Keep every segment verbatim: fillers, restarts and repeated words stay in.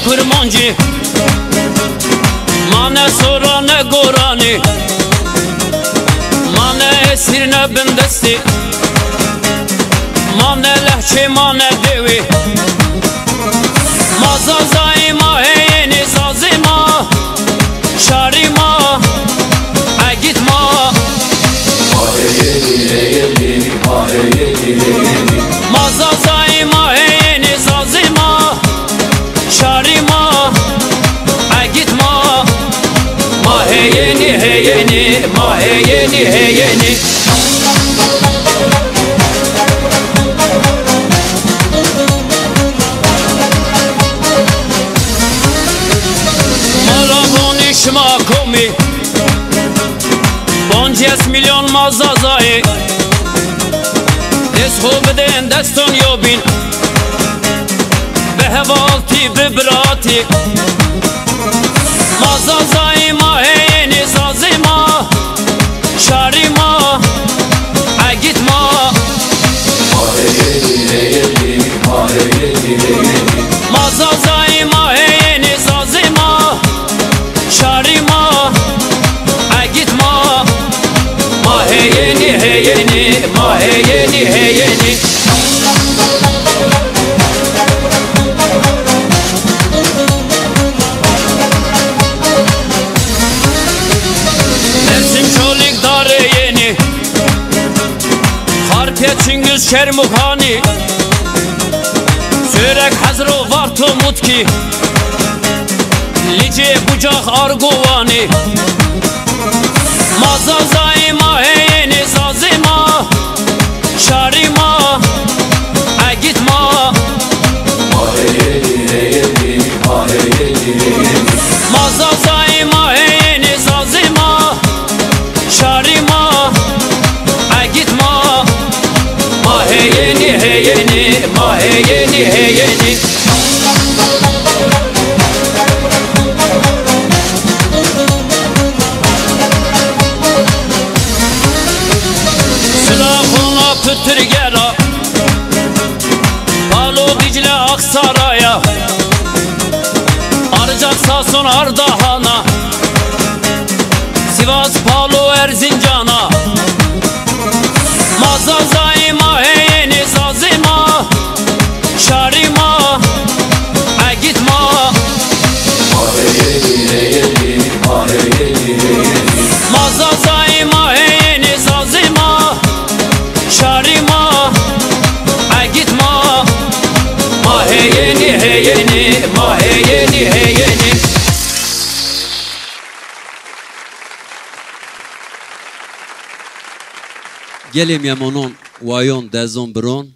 Kurmancî, ma ne sora ne goranî, ma ne esîr ne bindestî, ma ne lehçe ma ne dewî. Ma Zazayî, ma heyênî, Zazî ma, şarî ma, egît ma. Ma heyênî, heyênî, ma heyênî, heyênî. Ma Zazayî, ma heyênî, Zazî ma, şarî ma, egît ma. Ma heyênî, heyênî, ma heyênî, heyênî. Ma ra vonî şima komî, poncês milyon ma Zazayî. Dest xo bidên deston yobîn, bi hevaltî, bi biratî. Ma Zazayî, ma heyênî, Zazî ma, şarî ma, egît ma. Ma heyênî, heyênî, ma heyênî, heyênî. Ma Zazayî, ma heyênî, Zazî ma, şarî ma, egît ma. Ma heyênî, heyênî, ma heyênî, heyênî. Mersin Çolîg Darê Yenî, Xarpêt Çingîz Şermûxanî, Sêwreg Hezro Varto Mutkî, Licê Bucax Argowanî. Ma Zazayî, ma heyênî, Zazî ma, şarî ma, egît ma. Ma heyênî, heyênî, ma heyênî, heyênî. Ma Zazayî, ma heyênî, Zazî ma, şarî ma, egît ma. Ma heyênî, heyênî, ma heyênî, heyênî. Sila Xona Pitirgera, Palo Dîcle Aksaraya, Arcak Sason Ardahana, Sivas Palo Erzincana. Ma Zazayî, ma heyênî, Zazî ma, şarî ma, egît ma. Ma heyênî, heyênî, ma heyênî, heyênî. Ma Zazayî, ma heyênî, Zazî ma, şarî ma, egît ma. Ma heyênî, heyênî, ma heyênî, heyênî. Gelê mîyemonon, wayon, dezon, biron,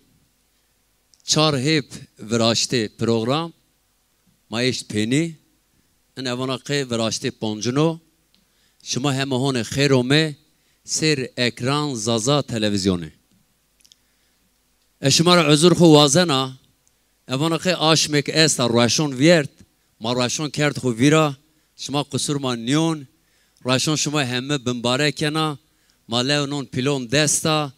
çar hêb viraştê program ma eşt pênî. Ina vana qey viraştê poncin o. Şima heme honê xêr omê sêr ekran Zaza Televîzyonî. Ez şima ra uzur xwu wazena. Ez vana qey aşmêk esta, rueşon vîyert, ma rueşon kerd xwu vîra, şima qusur ma nîyon, rueşon şima heme bimbarek kena, ma lew non pîlon dest a,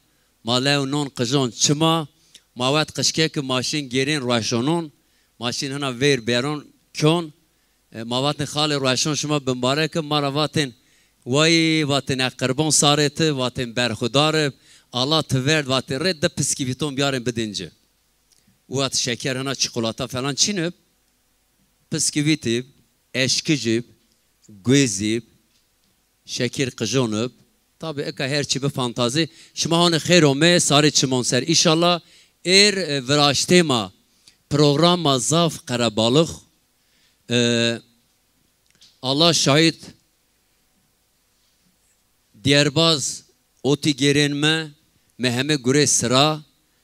ma lew non qijon çim a, ma wet qijkeki ma şin gêrên rueşonon, ma şin hina veyr beron kon, e, ma vatên xalê rueşon şima bimbarek, ma ra vatên way, vatên ez qirbon sarê ti, vatên berxudar ib, Allah ti verd, vatên rê di piskîvîton biyarên bidên ci. Û vat şeker hina çikolata falan çin ib, piskîvît ib, eşkij ib, guêz ib, şekir qijon ib. Tabî eka her çî bi fantazî. Şima honê xêr omê sarê çimon ser. Înşallah êr, e, viraştê ma, program ma zaf qerebalix. E, Allah şahid, dîyerbaz otî gêrên mi, mi heme gurê sira,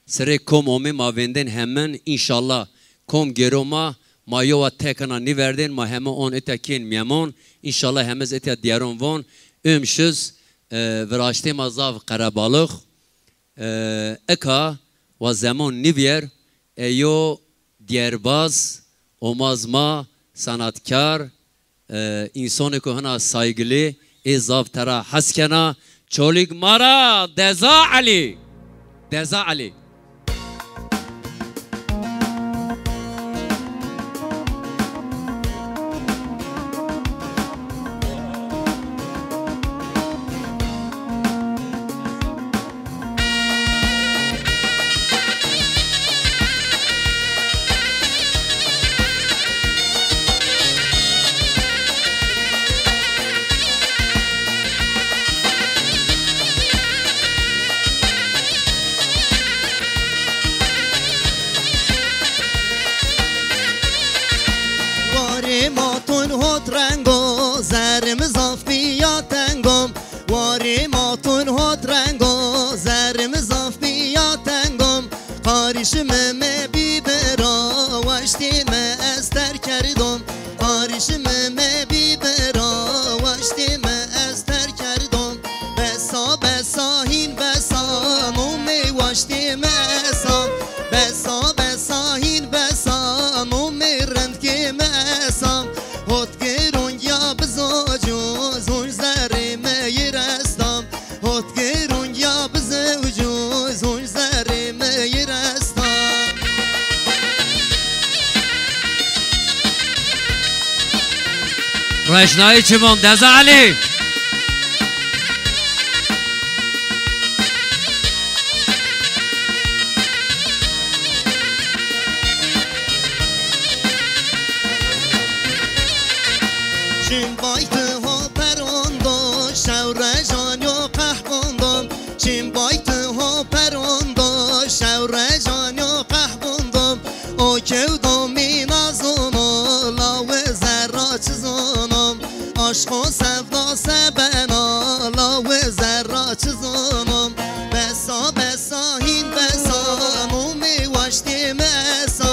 sirê kom omê ma vêndên hemin, înşallah kom gêro ma, ma yowa tekana nîverdên, ma heme on îta kên mîyemon, înşallah heme zî îta dîyeron von, üm şiz, e, viraştê ma zaf qerebalix. E, eka wa zemon nîvîyer, e, yo dîyerbaz, omaz ma, sanatkar, e, însonêko hina saygilî, ê zaf tera hes kena, Çolîg ma ra Deza Elî. Deza Elî. Hot rengo, zerrê mi zaf bîya tengom. Warê ma tun hot rengo, zerrê mi zaf bîya tengom. Qarîşime me bîbira, waştê me ez terk kerdom. Qarîşime me bîbira, waştê me ez terk kerdom. Besa besa hîn besa, nomê waştê me esa. Besa besa hîn besa, nomê rindkê me esa. Hot gerung ya bizocu, zun zerrê me yir esta. Hot gerung ya bizocu, zun zerrê me yir esta. Reşnayê çimon, Deza Elî. Çim bay ti ho perondo, şew rejan yo qehbondo. Çim bay ti ho perondo, şew rejan yo qehbondo. O kewdo mi nazono, lawe zerra çi zono. Aşqo sevda se bena, lawe zerra çi zono. Besa besa hîn besa, nomê waştê me esa.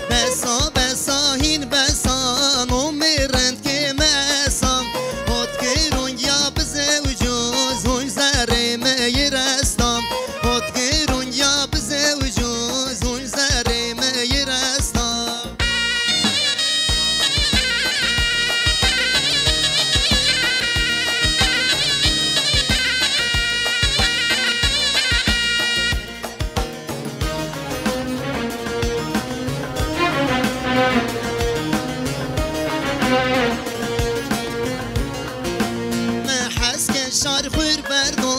Besa besa hîn besa, nomê rindkê me esa. Hot gerung ya bizewcu, zun zerrê me yir esta. Hot gerung ya bizewcu, zun zerrê me yir esta. Me hes ke şar xwir berdo,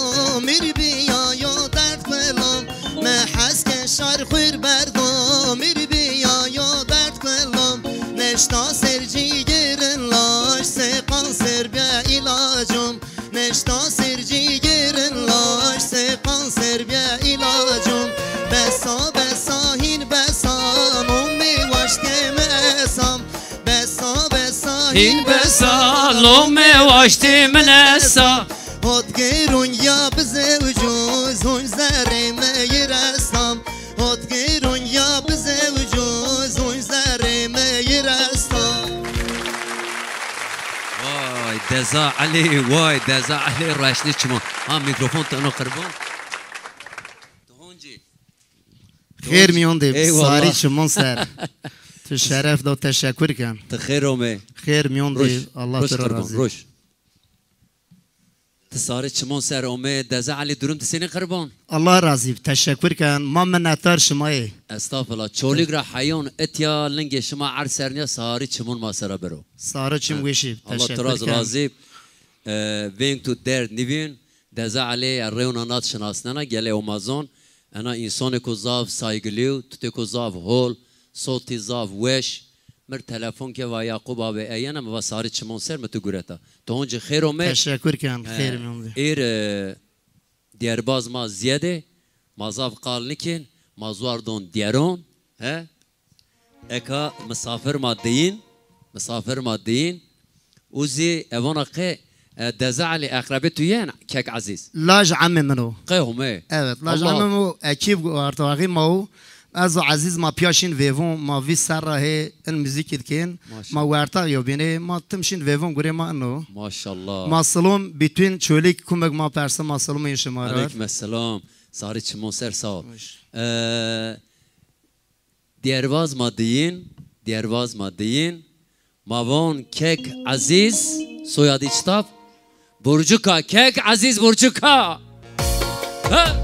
mir biya yo derd kelo. Me hes ke şar xwir berdo, mir biya yo derd kelo. Neşta ser cîgerin laş, se kanser bîya îlacum. Neşta ser cîgerin laş, se kanser bîya îlacum. Besa besa hîn besa, nomê waştê me esa. Besa besa hîn besa, nomê waştê min esa. Hot gerung ya bizewcu, zun zerrê me yir esta. Hot gerung ya bizewcu, zun zerrê me yir esta. Vay Deza Elî, vay Deza Elî, reşnî çimon. Ha, mîkrofon ti ino qirban. Ti honcî. Xêr mîyon de, eyvallah. Sarî çimon ser. Tu şeref do, teşekkür ken. Ti xêr ome. Xêr mîyon de, Allah tu ra razî. Roj. Ti sarî çimon ser ome, Deza Elî, durum ti senî qirban? Allah razî bi, teşekkür ken. Ma minnetdar şima yê. Estağfurullah. Çolîg ra heyon itya, lingê şima erd ser nîya, sarî çimon ma sera biro. Sarî çim weşî. Allah tu ra razî. E, veng tu derd nîbîn. Deza Elî, e, reyona nat şinasnena, gelê omazon. Ena însonêko zaf saygilî yo, tutêko zaf hol, sotî zaf weş. Mir telefon ke va Yaqub abi eyena, mi va sarî çimon ser mi tu gureta. Tu honcî xêr ome. Teşekkür ken, xêr mîyon de. Êr, e, dîyerbaz ma zîyedê, ma zaf qal nikên, ma zuar don dîyeron, he? Eka misafir ma diyîn, misafir ma diyîn. Û zî evona qe, e, Deza Elî, eqrebê tu yen, kek Ezîz? Laj emê min o. Qe home. Evet, laj emê min o, ekîb wertaxî ma o. Ez û Ezîz ma pîya şîn vêvon, ma vîst serra hê in muzîkî dikên. Maşallah. Ma wertax yo bînê, ma tim şîn vêvon gurê ma ino. Maşallah. Ma silom, bütün Çolîg kumeg ma perse, ma silom ên şima ra. Aleykum selam. Sarî çimon ser, sağ ol. Hoş. E, Dîyerbaz ma diyîn, dîyerbaz ma diyîn. Ma von kek Ezîz, soyadî çita? Burcuka, kek Ezîz Burcuka. Ha!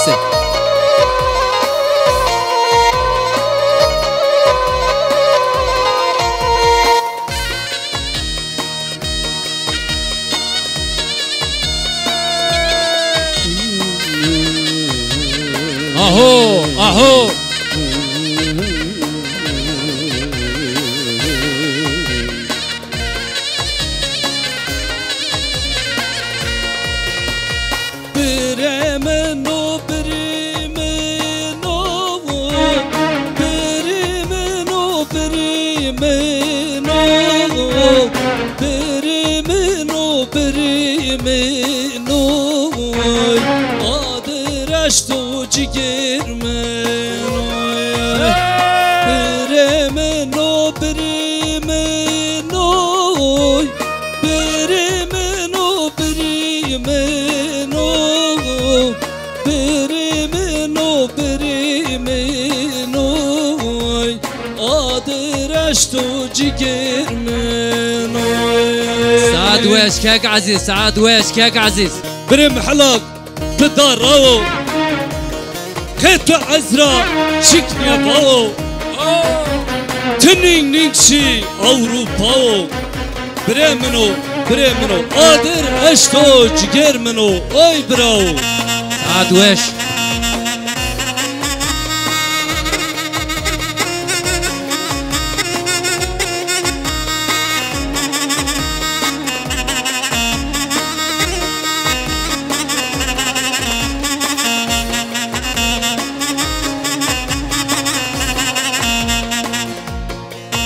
Se. Aho, aho. Menoy, adir eşto cigêr menoy. Birê meno, birê menoy. Birê meno, birê meno. Birê meno, birê menoy. Adir eşto cigêr menoy. Saet weş kek Ezîz, saet weş kek Ezîz. Birê mi helak, tu da rawo. Qê tu ez ra çik nêvawo. Ti nîng nîng şî Ewropawo. Birê min o, birê min o. Adir eşto cigêr min o. Oy birawo. Saet weş.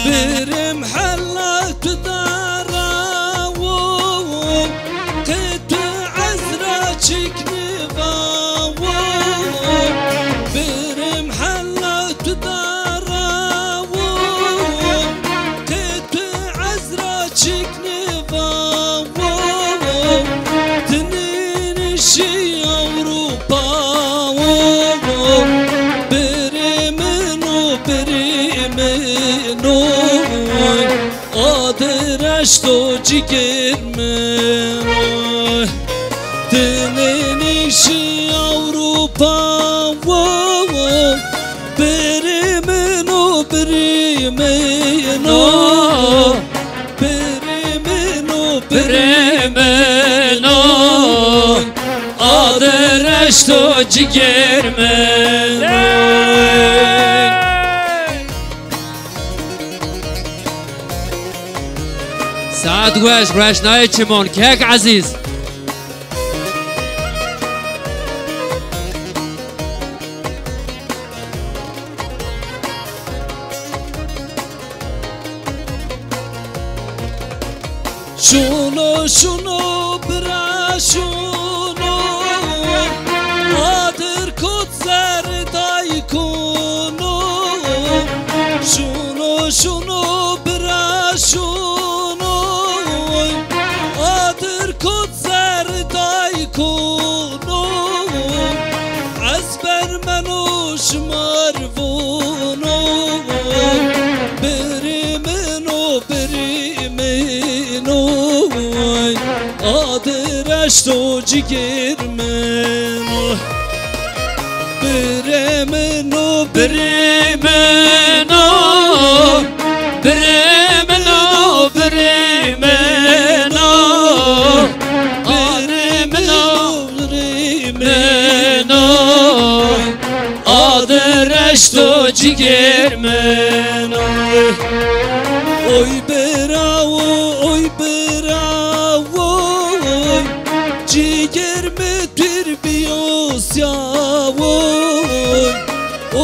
Birê mi helak tu da rawo, qê tu ez ra çik nêvawo. Birê mi helak tu da rawo, qê tu ez ra çik nêvawo. Ti nîng nîng şî Ewropawo. Birê min o, birê min o. Adir eşto cigêr min o. Ti nîng nîng şî Ewropawo. Birê min o, birê min o. Birê min o, birê min o. Adir eşto cigêr min o. Saet weş, reşnayê çimon, kek Ezîz. Şuno, şuno, bira, şuno. Adir kot zerday kuno. Şuno, şuno, bira, şuno. Adir kot zerday kuno. Ez bermeno şimar vuno. Birê min o, birê min o. Adir eşto cigêr min o. Birê min o, birê min o. Birê min o, birê min o. Birê min o, birê min o. Adir eşto cigêr min o. Oy birawo, oy birawo. Cigêr mi pîr bîyo sîyawo.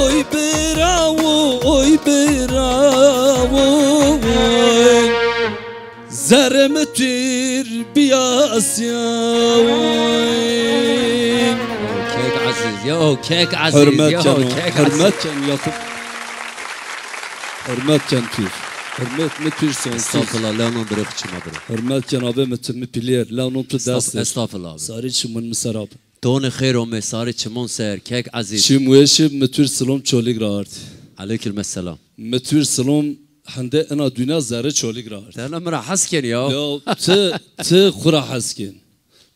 Oy birawo, oy birawo. Zerrê mi tîr bîya sîyawo. Kek Ezîz, yo, kek Ezîz, hurmet yo, keno, kek Ezîz. Hurmet ken Yakup. Hurmet ken pîr. Hurmet mi pîr sonsuz. Estağfurullah, lewnon birê xu çima biro. Hurmet ken abê mi tu mi pîlêr. Lewnon tu dest. Estağf-, estağfurullah abi. Sarî çimon mi ser abi. Tonê xêr omê sarê çimon ser, kek Ezîz. Çim weşib, mi tu rê silom Çolîg ra ard. Aleyküm selam. Mi tu rê silom hende ina dinya zerrê Çolîg ra ard. Tena mi ra hes ken ya. Ya ti, ti xu ra hes ken.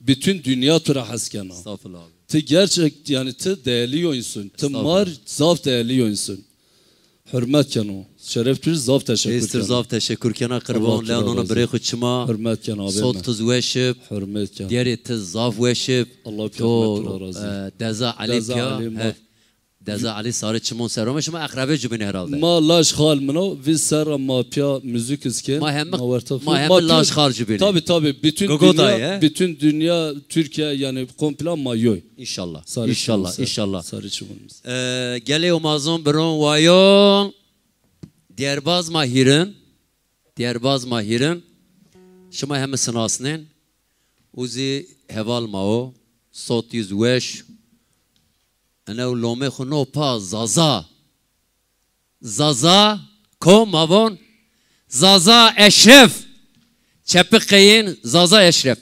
Bütün dünya tu ra hes kena. Estağfurullah abi. Ti gerçek, yani ti değerli yo insan. Ti mar zaf değerli yo insan. Hurmet keno. Şeref tu rê zaf teşekkür kena. Êstir zaf teşekkür kena, qirban. Lewnon birê xu çima. Hurmet kena abi. Sot tu zî weşib. Hurmet kena. Dêrê ti zaf weşib. Allah bi rahmet tu ra razî. E, deza Elî pîya. Deza Elî ma. Deza Elî sarê çimon ser ome. Şima eqrebê cubînî herhalde. Ma laj xal min o, vîst serr a ma pîya muzîk iz kên. Ma hemi, ma hemi laj xal cubînî. Tabi, tabi. Bütün dünya, bütün dünya, Türkiye yani komple ma yoy. İnşallah. İnşallah, inşallah. Sarê çimon ser. E, gelê omazon, biron, wayon. Dêrbaz ma hîrin. Dêrbaz ma hîrin. Şima hemi sinasnên. U zî heval ma o, sot yüz weş. Enew lomê xwu no pa Zaza. Zaza, ko ma von? Zaza Eşref. Çepiqeyên Zaza Eşref.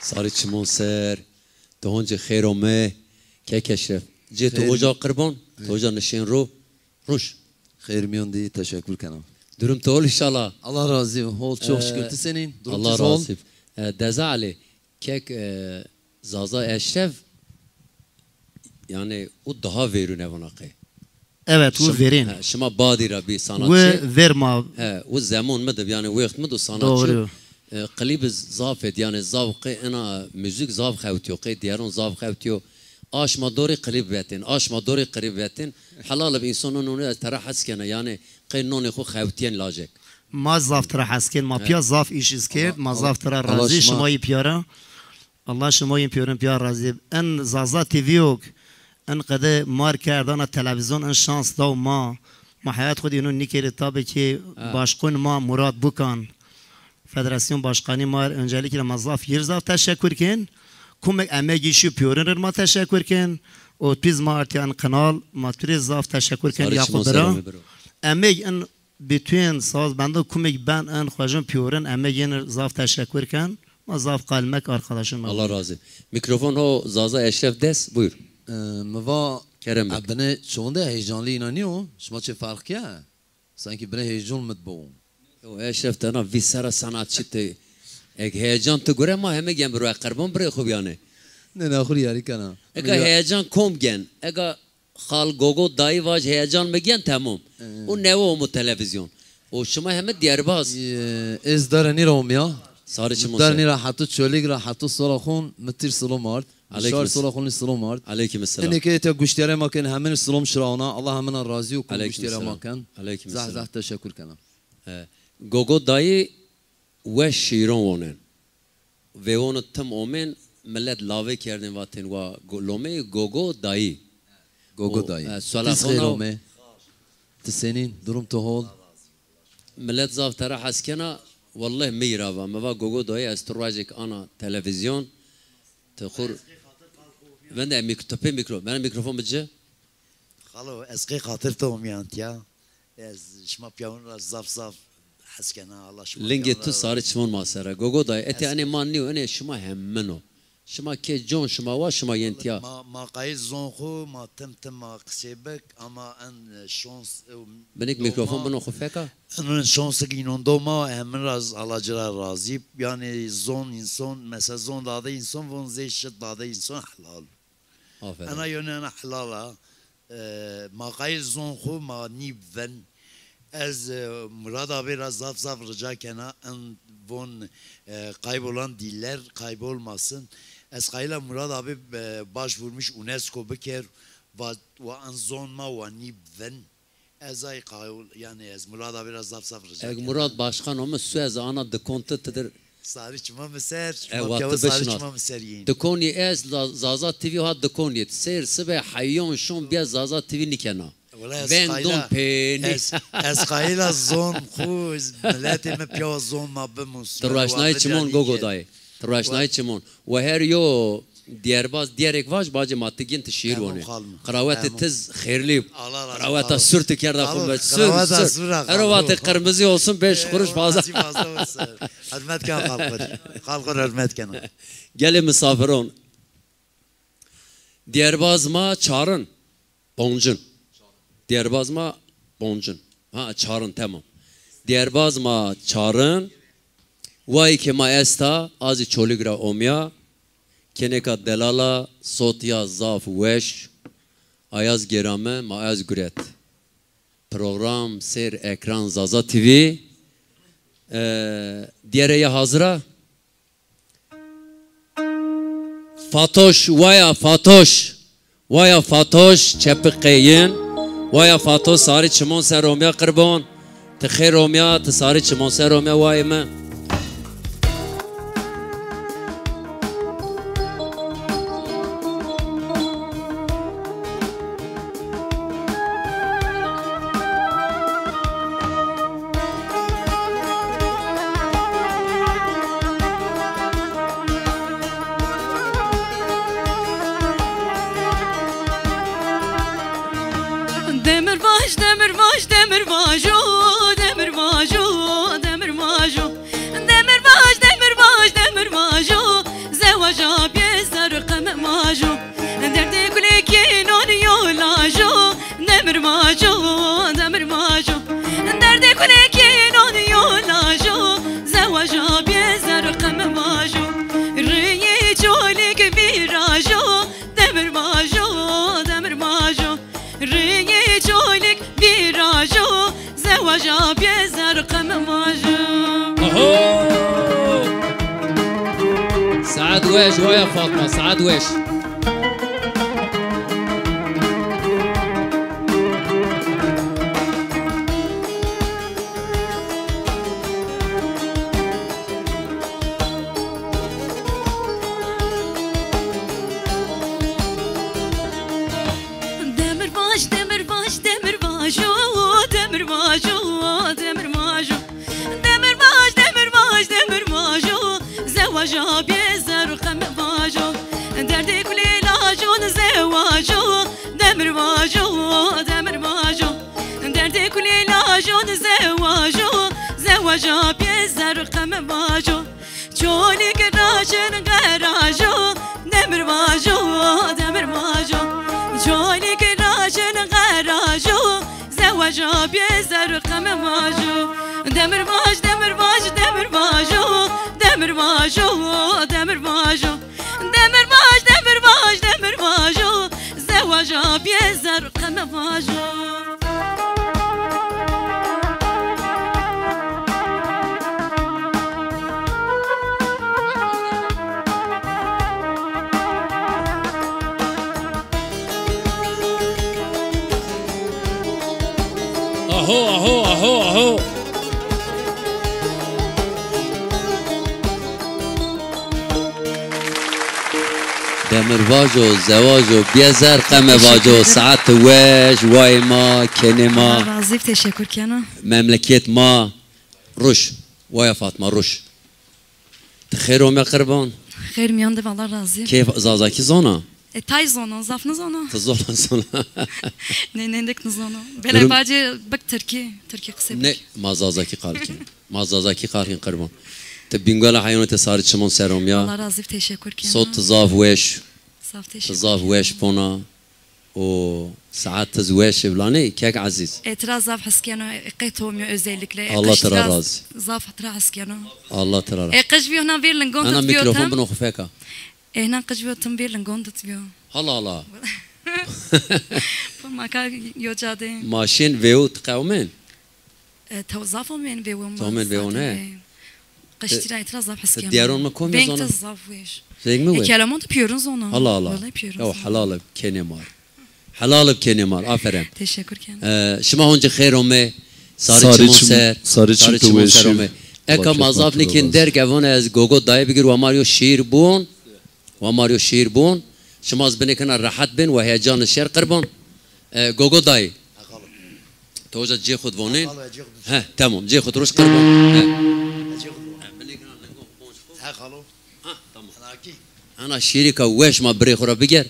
Sarî çimon ser, ti honce xêr ome, kek Eşref. Cê tu oca qirban, tu oca nişên ro, ruş. Xêr mîyon dî, teşekkür kena. Durum tu hol inşallah. Allah razî, hol, çok şükür. Ti senîn? Durum ti hol? Allah razî. E, Deza Ali, kek, e, Zaza Eşref, yanî, u daha vêrûn evana qey. Evet, u verên. Şima, he, şima badî ra bî sanatçî. U ver ma. He, u zemon mi de, yanî, wext mi de sanatçî. Doğru. E, klîb zaf êd, yanî, zaf qey ena muzîk zaf xewtîyo, qey dîyeron zaf xewtîyo. A şima dorê klîb vetên, a şima dorê klîb vetên. Helal bi însan, nonê ez tera hes kena, yanî, qey nonê xwu xewtîyên lajek. Ma zaf tera hes kên, ma pîya zaf îş iz kerd, ma zaf tera razî, şima yî pîya ra. Allah şima yên pîyorin pîya razî. En Zaza T V yok, en qede mar kerd ana televîzyon, en şans daw ma. Ma heyat xwu de îno nîkerî, tabii ki başqon ma Murat Bukan, federasyon başkanî ma, öncelikle ma zaf yir zaf teşekkür kên. Kumek emegî şî pîyorin rir ma teşekkür kên. O piz ma artî en kanal, ma tu rê zaf teşekkür kên Yakup bira. Emeg en Bütün sazbendo kumêk ben en xwejon pîyorin, eme yênir zaf teşekkür ken. Ma zaf qal mek arkadaşın ma. Allah razı. Mikrofon ho Zaza Eşref des, buyur. E, mi va, kerem mek. Ebine çonde heyecanlı inanıyor. Şima çi fark ya? Sanki bine heyecan mı bu? Yo, Eşref tena vî sera sanatçı te. Ek heyecan te göre ma heme gen biro qerban bire xo biyane. Ne ne xur yarî kena. Eka heyecan kom gen. Eka Xal Gogo dayî vaj heyecan mi gen, temom. Hı. O newe omo televîzyon. O şima heme dîyerbaz. Ee, ez dara nîra omya. Sarı çimon. Dara nîra hatu çolîg ra hatu sola xun mi tîr silom ard. Aleyküm selam. Şar sola xun silom ard. Aleyküm selam. Ene ke te guştiyere ma ken hemen silom şirawna. Allah hemen razî û ku guştiyere ma ken. Aleyküm selam. Zah zah teşekkür kena. Ee, Gogo dayî weş şîron wonen. Vêwonî tim omên, milet lavê kerdên vatên wa go-, lomeyî Gogo dayî. Gogo dayî. O, e, ti sola xo zê lome. Ti senîn, durum ti hol? Milet zaf tera hes kena, welleh mi ra va. Mi va Gogo dayî ez ti rojêk ana televîzyon, ti xur. Vende mik-, ti pê mîkro-, vende mîkrofon bi ci. Xalo, ez qey xatir to omîyan tîya. Ez şima pîyawin ra zaf zaf hes kena, Allah şima pîyawin ra razî. Lingê tu sarî çimon ma ser a. Gogo dayî, etê enê ma nîyo, enê şima hemin o. Şima kê con şima wa, şima yên tîya. Ma, ma qayîl zon xwu, ma tim tim ma qisê bik, ama en, e, şons, e, binik mîkrofon bino xwu fek a. En şonsik înon do ma, hemin ra z-, Allah ci ra razî. Yanî zon înson, mesela zon dade înson, von zê şit dade înson helal. Aferin. Ena yone ena helal a. E, ma qayîl zon xwu ma nî vin. Ez, e, Murad abi ra zaf zaf rica kena. En von, e, kaybolan diller kaybolmasın. Ez qayîl a Murad abi, e, başvurmuş UNESCO biker. Va, wa en zon ma wa nî vin. Ez ay qayol, yanî ez Murad abi ra zaf zaf rica kena. Eg Murad Başkan ome, su ez ana dikon ti tidir. Sarî çima mi ser, e, şima pîyawa sarî çima mi ser yîn. Dikonî ez, La-, Zaza T V ha dikonî. Sêr sibe heyon şon bîya Zaza T V nîkena. Veng don pênî. Ez, ez qayîl a zon xwu, miletê mi pîyawa zon ma bimusî. Ti roşnayê çimon Gogo dayî. Ti roşnayê çimon. Wa her yo dîyerbaz dîyerek vaj, bacê ma ti gin ti şîîr wonê. Qrawetê tiz xêrlî. Qraweta sur ti kerda xwu be. Sur, sur. Ero vatê qirmizî olsun, beş kuruş fazla. Hürmet ken xalqir. Xalqir hürmet kena. Gelê misafiron. Dîyerbaz ma çarin. Poncin. Dîyerbaz ma poncin. Ha, çarin, temam. Dîyerbaz ma çarin. Wayî ke ma esta, a zî Çolîg ra omya. Kêneka delal a, sotîya zaf weş. Ayaz Gêrame, ma Ayaz guret. Program sêr ekran Zaza T V. E, dîyere ya hazir a? Fatoş, waya Fatoş. Waya Fatoş, çepi qeyin. Waya Fatoş, sarî çimon ser omya qirbon. Ti xêr omya, ti sarî çimon ser omya wayê mi. Demirbaş, demirbaş, demirbaş o, demirbaş o, demirbaş o. Demirbaş, demirbaş, demirbaş o, zewaja bê zerqim majo. Derdê gulekî non yo lajo, demirbaş o, demirbaş o. Derdê gulekî non yo lajo, zewaja bê zerqim majo. Riyê Çolîg vîrajo, demirbaş o, demirbaş o. Riyê Çolîg vîrajo, zewaja bê zerqim majo. Oho! Saet weş, waya Fatma, saet weş. Demirbaş, demirbaş, demirbaş o, demirbaş o, demirbaş o. Demirbaş, demirbaş, demirbaş o, zewaja bê zerqim bajo. Derdê Ca pê zerqeme vajo, çolîk raşin qerajo, demir vajo, demir vajo. Çolîk raşin qerajo, zewaja pê zerqeme vajo. Demir vaj, demir vaj, demir vajo, demir vajo, demir vajo. Demir vaj, demir vaj, demir vajo, zewaja pê zerqeme vajo. Aho, aho, aho, aho. Demir vajo, zewajo, bîye zer qeme vajo, saet weş, wayê ma, kenê ma. Allah razî, teşekkür kena. Memleket ma, ruş, waya Fatma, ruş. Ti xêr ome qirban. Xêr mîyan de, Allah razî. Kê zazakî zona? E, tay zona, zaf nizona. Ti zona, zona. Ne, nêndek nizona. Belê bacê bik tirkî, tirkî qisê bik. Ne, ma zazakî qal kin. Ma zazakî qal kin qirban. Ti Bîngula heywanê te sarê çiman ser omîya. Allah razî, teşekkür kena. Sot ti zaf weş. Zaf teşekkür. Ti zaf weş bona. O saet ti zî weş ê, vilanê kek Ezîz. E, tira zaf hes keno, e, qey to omîyo özellikle. E, Allah tira razî. Zaf tira hes keno. Allah tira razî. E, qij bîyo hina vêr lingon. Ana mikrofon bino xwu feka. E, hina qij bîyo tim vêr lingon dit bîyo. Hala hala. Po ma ka yo cadê. Ma şên vêw ti qewmên. E, tew zaf omên vêwon. Tew omên vêwon, he. Qeştî ra îtira zaf hes kena. Dîyaron mi kom ya zona? Veng ti zaf weş. Veng mi weş? E, kelamon tu pîyorun zona. Allah Allah. Wellahî pîyorun zona. Helal ib kenê mar. Helal ib kenê mar. Aferin. Teşekkür kena. E, şima honci xêr ome. Sarê çimon ser. Sarê çim tu weş ome. Eka ma zaf nêkên derg, evon ez Gogo dayê bigir, wa mar yo şîîr bûn. Wa mar yo şîîr bûn. Şima zî binêkena rehet bên, wa heyecanê şer qirban. E, Gogo dayê. He, xalo. To uca cê xwu di vonên? He, xalo, cê xwu di. He, temam. Cê xwu di roş qirban. He. He, cê xwu di. He, binêkena lingon bonc xwu. He, xalo. Ha, tamam. Ana kî? Ana şîîrêka weş ma birê xwu ra biger.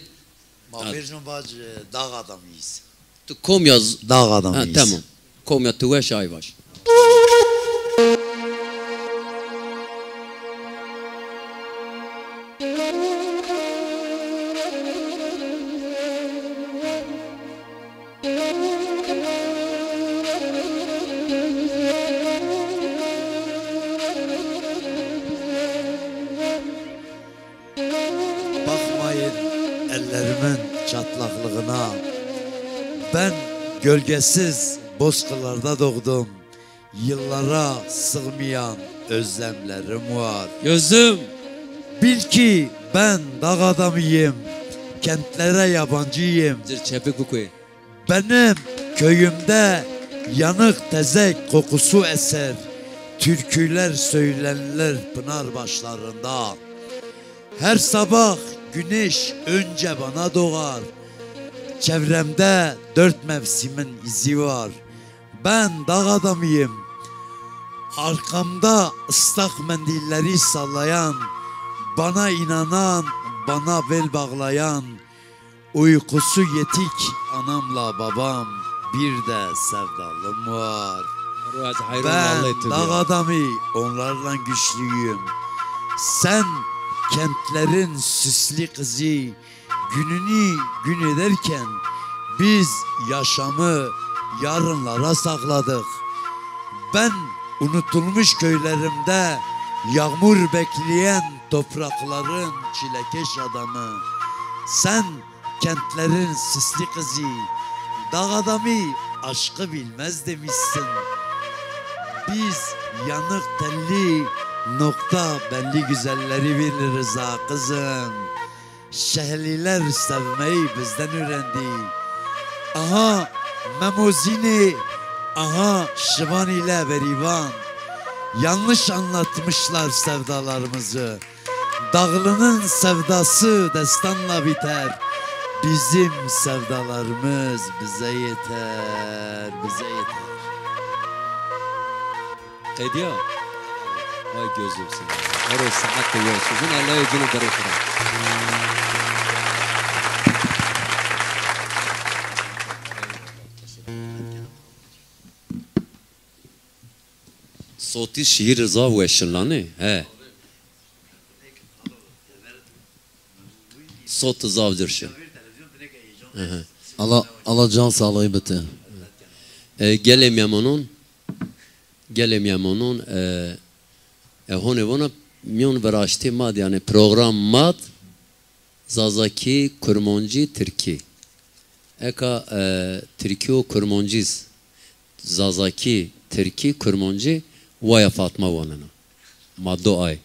Ma vêrcon vac, e, dağ adamıyız. Tu kom ya z-, dağ adamıyız. Ha, tamam. Kom ya tu weş ay vaş. Bakmayın ellerimin çatlaklığına. Ben gölgesiz bozkırlarda doğdum. Yıllara sığmayan özlemlerim var. Gözüm. Bil ki ben dağ adamıyım. Kentlere yabancıyım. Cir çepik bikoyê. Benim köyümde yanık tezek kokusu eser, türküler söylenir pınar başlarında. Her sabah güneş önce bana doğar. Çevremde dört mevsimin izi var. Ben dağ adamıyım. Arkamda ıslak mendilleri sallayan, bana inanan, bana bel bağlayan, uykusu yetik anamla babam, bir de sevdalım var. Ben dağ adamı, onlarla güçlüyüm. Sen kentlerin süslü kızı, gününü gün ederken biz yaşamı yarınlara sakladık. Ben unutulmuş köylerimde yağmur bekleyen toprakların çilekeş adamı. Sen kentlerin sisli kızı, dağ adamı aşkı bilmez demişsin. Biz yanık telli, nokta belli güzelleri biliriz ha kızım. Şehliler sevmeyi bizden öğrendi. Aha Memo Zînê, aha Şivan ile Berivan. Yanlış anlatmışlar sevdalarımızı. Dağlı'nın sevdası destanla biter. Bizim sevdalarımız bize yeter, bize yeter. Qediya. Vay gözüm seni. Ero saet de weş. Uzun Allah'ı cino berê xira. Sotî şîîr zaf weş şinlanê. He. Sot zaf dir şin. Hı hı. Allah, Allah can sağlığı biti. E, gelê mîyemonon, gelê mîyemonon, e, e, honê vona mîyon viraştê ma de, yanî program ma de, Zazakî, Kurmancî, Tirkî. Eka, e, Tirkî û Kurmancî z-, Zazakî, Tirkî, Kurmancî, waya Fatma wanena. Ma do ay.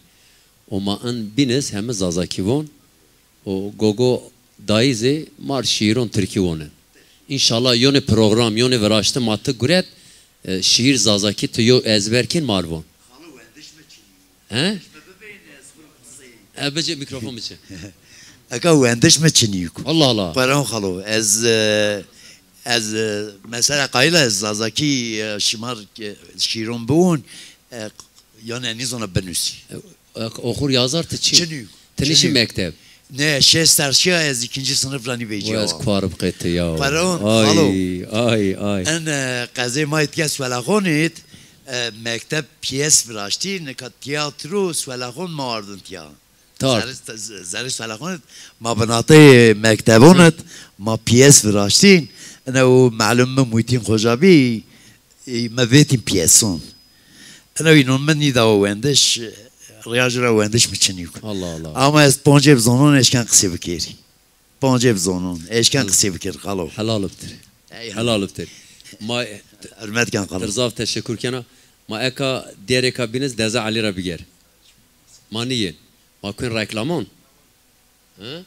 O ma in bîniz heme Zazakî von. O gogo dayî zî mar şîîron Tirkî wonen. Înşallah yonê program, yonê viraşte ma ti guret, e, şîîr Zazakî ti yo ezber kên mar von. He? E, biçe, mîkrofon biçe. Eka wendiş mi çinî yo. Allah Allah. Pardon xalo, ez, e, ez, e, mesela qayîl a ez Zazakî, e, şimar, e, şîîron biwon, e, yanî nîzona binusî. E, e, oxur yazar ti çi? Çinî yo. Ti nişî mekteb? Ne, şêst serr şîya ez îkinci sınıf ra nîvecîya. Ez kuar biqete ya. Pardon xalo. Ay, ay, ay. En, e, qezê ma îtke Suelaxon ît, e, mekteb piyes viraştî, nika tiyatro Suelaxon ma ardin tiya. Tar. Zerê, zerê Suelaxon ît, ma binatê mektebon ît, ma piyes viraştîn. Ene o malum mi Muhittin Xoca bî, e, mi vêtîn piyeson. Ene înon mi nîdawa wendiş, rîya jû ra wendiş mi çinî yo. Allah Allah. Ama ez poncê bi zonon eşken qisê bikerî. Poncê bi zonon eşken qisê bikerî xalo. Helal biter. Ey, helal biter. Ma hürmet ken xalo. Ti zaf teşekkür kena. Ma eka dêrêka bîniz Deza Elî ra biger. Ma nîyên. Ma kuen reklamon. He?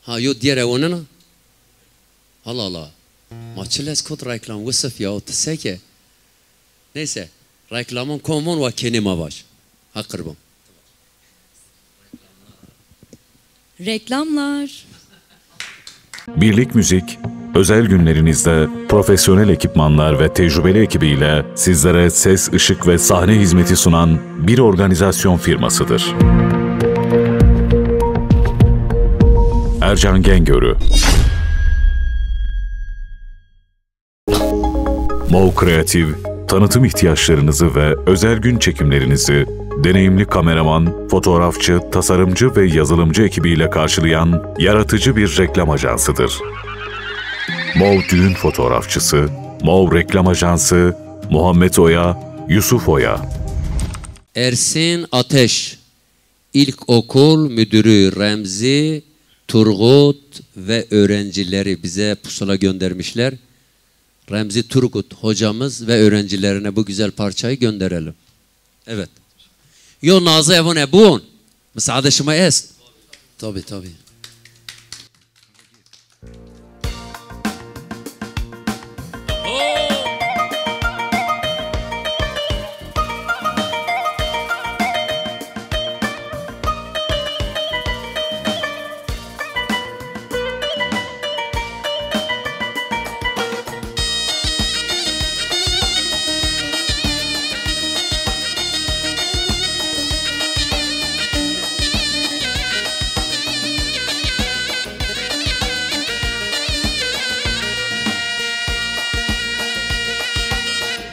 Ha, yo diyere wonena. Allah Allah. Ma çi lez kot reklam, Wisif ya, o ti seke. Neyse, reklamon kom von wa kenê ma vaj. Ha qirban. Reklamlar. Birlik Müzik, özel günlerinizde profesyonel ekipmanlar ve tecrübeli ekibiyle sizlere ses, ışık ve sahne hizmeti sunan bir organizasyon firmasıdır. Ercan Gengörü. Mov Kreatif, tanıtım ihtiyaçlarınızı ve özel gün çekimlerinizi deneyimli kameraman, fotoğrafçı, tasarımcı ve yazılımcı ekibiyle karşılayan yaratıcı bir reklam ajansıdır. Mov düğün fotoğrafçısı, Mov reklam ajansı, Muhammed Oya, Yusuf Oya. Ersin Ateş, İlkokul Müdürü Remzi Turgut ve öğrencileri bize pusula göndermişler. Remzi Turgut hocamız ve öğrencilerine bu güzel parçayı gönderelim. Evet. Yo naze evon ebun. Müsaade şima est. Tabii, tabii.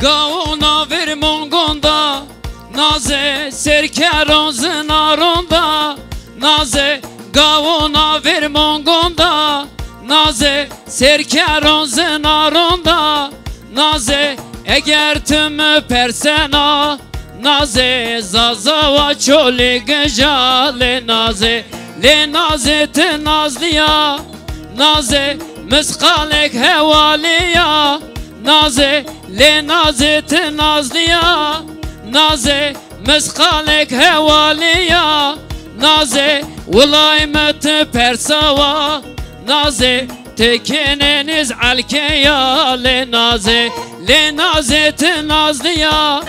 Gawuna vermongonda, naze serkeron zinaronda, naze gawuna vermongonda, naze serkeron zinaronda, naze eger ti mi persena, naze zazawa çolî gija lê naze, lê naze ti nazlîya, naze misqalek hewalîya, naze lê naze ti nazlîya, naze misqalek hewalîya, naze wilay mi ti persawa, naze ti kênê nêz elkeya lê naze, lê naze ti nazlîya,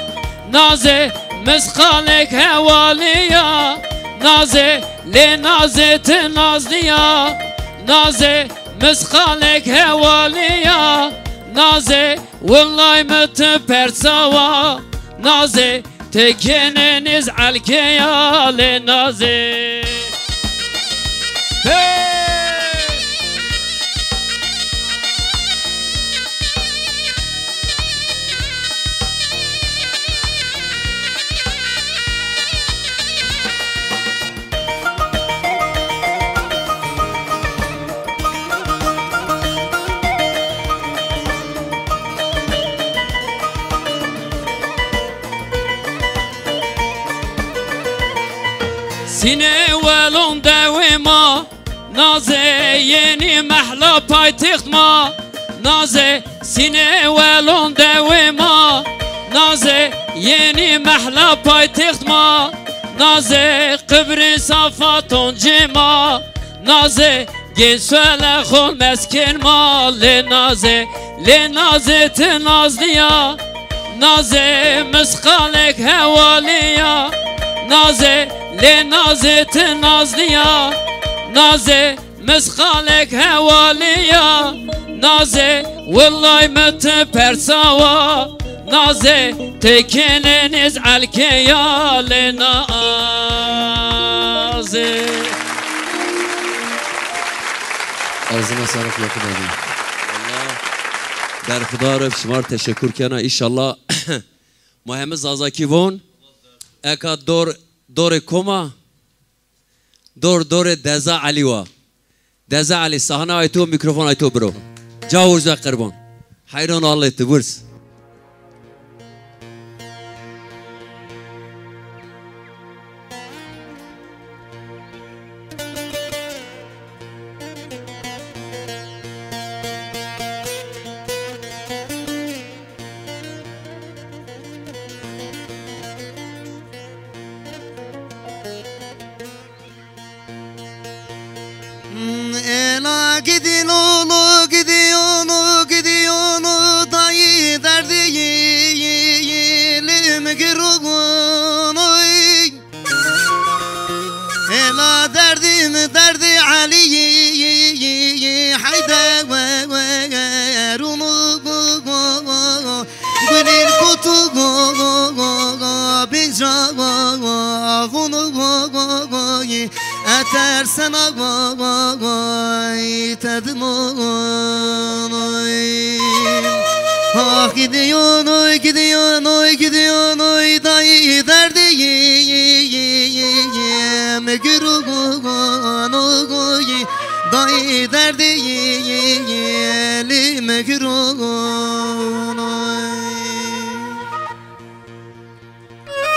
naze misqalek hewalîya, naze lê naze ti nazlîya, naze misqalek hewalîya, naze wilay mi ti persawa, naze ti kênê nêz elkeya lê naze. Hey! Sînê welon dewê ma, Nazê yenî mehla paytêxt ma, Nazê sînê welon dewê ma, Nazê yenî mehla paytêxt ma, Nazê qibrê safa toncê ma, Nazê gên suele xo meskên ma, lê Nazê, lê Nazê ti nazlî ya, Nazê misqalek hewalî ya, Nazê, lê Nazê ti nazlî ya, Nazê misqalek hewalî ya, Nazê willay mi ti persawa, Nazê ti kênê nêz elkê ya, lê Nazê. Ağzına sağlık Yakup abi. Allah berxudar ib, şima rê teşekkür kena. İnşallah ma heme Zazakî von. Eka dor, dorê koma? Dor, dorê Deza Elî wa. Deza Elî, sahne ay to, mîkrofon ay to biro. Ca urza qirban. Heyran Allê ti, wirs. Ela gidî lolo, gidî yolo, gidî yolo, dayî derdî lim gironoy. Ela derdî mi derdî Elî, heyde we we rûno. Gulîl kutu go go go go binca go go xunu go go go yi eter sena go go go yi tedimo go no yi. Ah gidiyonoy gidiyonoy gidiyonoy dayı derdi yi yi yi yi yi mi gürü go go no go yi. Dayı derdi li mekrono.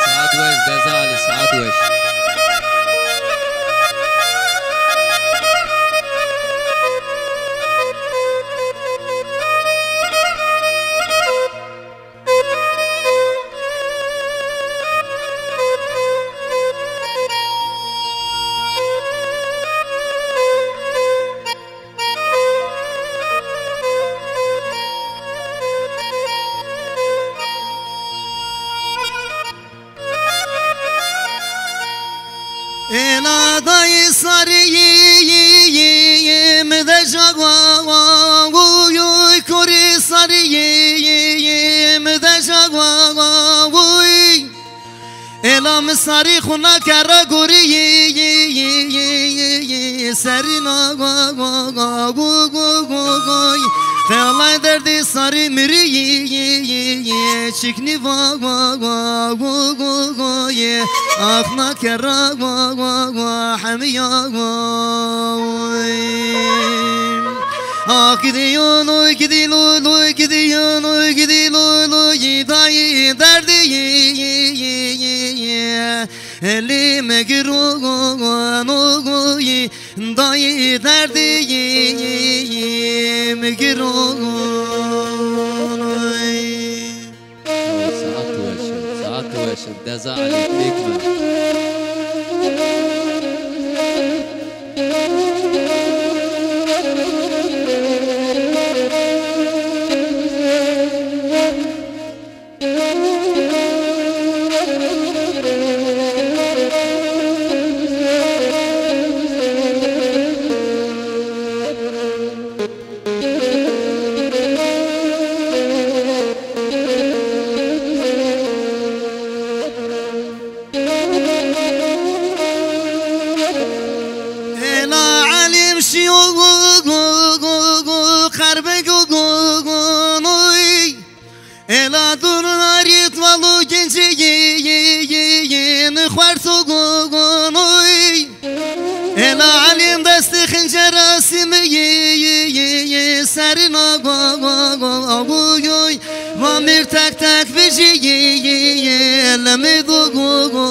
Saat weş Deza Ali, saat weş. Ela dayı sarı yi yi yi yi mi de jagwa wa wa wu yu kuri sarı yi yi yi mi de jagwa wa wu. Ela mi sarî xuna kerra gorî yi yi yi yi yi yi serîna ga ga ga gu gu gu gu yi. Xeyalay derdî sarî mirî yi yi yi yi çiknî va ga ga gu gu gu yi. Axna kerra ga ga ga hemiya ga. Ah gidiyonoy gidi loy loy gidiyonoy gidi loy loy dayı derdi yi yi yi yi yi. Elime gironoy dayı derdi yi yi yi mi gironoy. Saat weşin, saat weşin. Deza Ali, ekme. Ela alim şiyo gu gu gu gu gu karbe gu gu gu noy. Ela dur arit valu genci yi yi yi yi ni xwerto gu gu noy. Ela alim desti xincer asimi yi yi yi yi serina gu gu gu gu yoy. Va mir tek tek viji yi yi yi lemi gu gu gu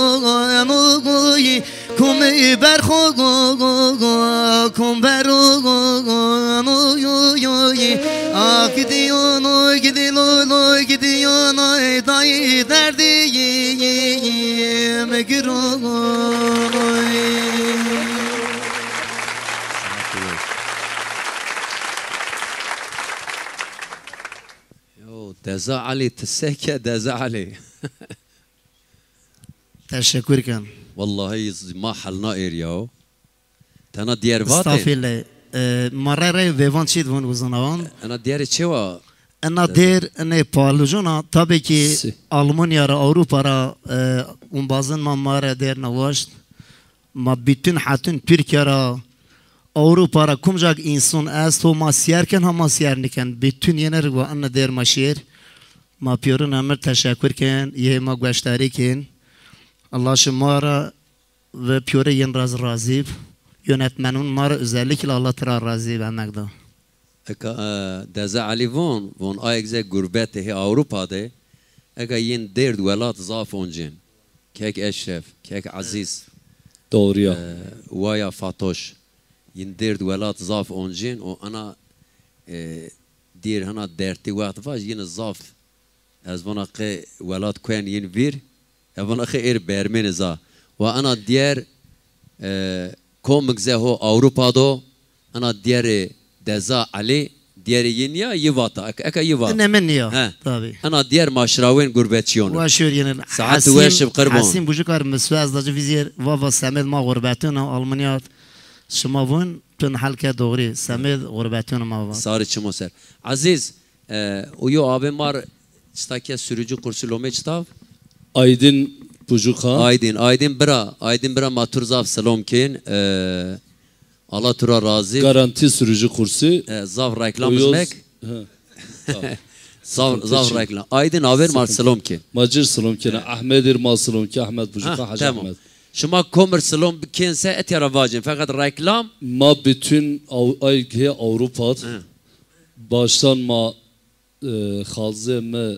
gu gu yi. Kume Berxo go go go, kom bero go go, no yo yo yi. Ah, gidiyor, no gidiyor, no gidiyor, ay dayı derdi yi yi yi, me giro go, no yi. Yo, Deza Ali, ti se ke Deza Ali? Teşekkür ken. Wellahî ma helna êr ya. Tena diyar vatê. Estağfirullah. E, ma re re vêvan çî divon uzanawan. Ena diyarê çewa? Ena dêr, ene palucona, tabii ki Almanya ra, Avrupa ra, e, umbazın ma ma re dêr na waşt. Ma bütün hetun Türkiye ra, Avrupa ra kumcak insan esto ma siyer ken ha ma siyer niken. Bütün yener wa ene dêr ma şêr. Ma piyorin emir teşekkür ken, yê ma gueştarî ken. Allah şima ra ve piyore yin raz razî b. Yönetmenun ma ra özellikle Allah tira razî b emekda. Eka, e, Deza Elî von, von ayek ze gurbetê hê Ewropa de, eka yin dêrd welat zaf oncên. Kek Eşref, kek Ezîz. Doğru ya. E, waya Fatoş. Yin dêrd welat zaf oncên û ana, e, dêr hina dertî wext vaj yin zaf. Ez vana qe welat kuen yin vîr, ez vana qe êr bermêne za. Wa ana diyer, e, komik ze ho Ewropa do, ana diyerê Deza Elî, diyerê yi niya, yi vata, ek-, eka yi vata. Ine min niya, he, tabii. Ana diyer ma şirawên gurbetçiyon. Wa şiyor yine. Saet weş bi qirban. Hesin Bucukar miswe ez da ci vizyer, va va semed ma gurbetun Almanya şima vun, tun helke doğru, semed gurbetun ma va. Sarı çimo ser. Aziz, E, uyo abê mar çita ke sürücü kursu lomê çitav? Aydin Bucuka. Aydin, Aydin bira, Aydin bira ma tur zaf selom kên. E, Allah tura razî. Garanti sürücü kursu. E, zaf reklam izmek. He. Zaf, zaf reklam. Aydin aver mar selom kên. Ma cir selom kên. Ahmed ir ma selom kên. Ahmed Bucuka, Hacı Ahmed. Şima komir selom kên se etya ra vacin. Fakat reklam. Ma bütün ay hê Avrupa. Baştan ma e, xalzê mi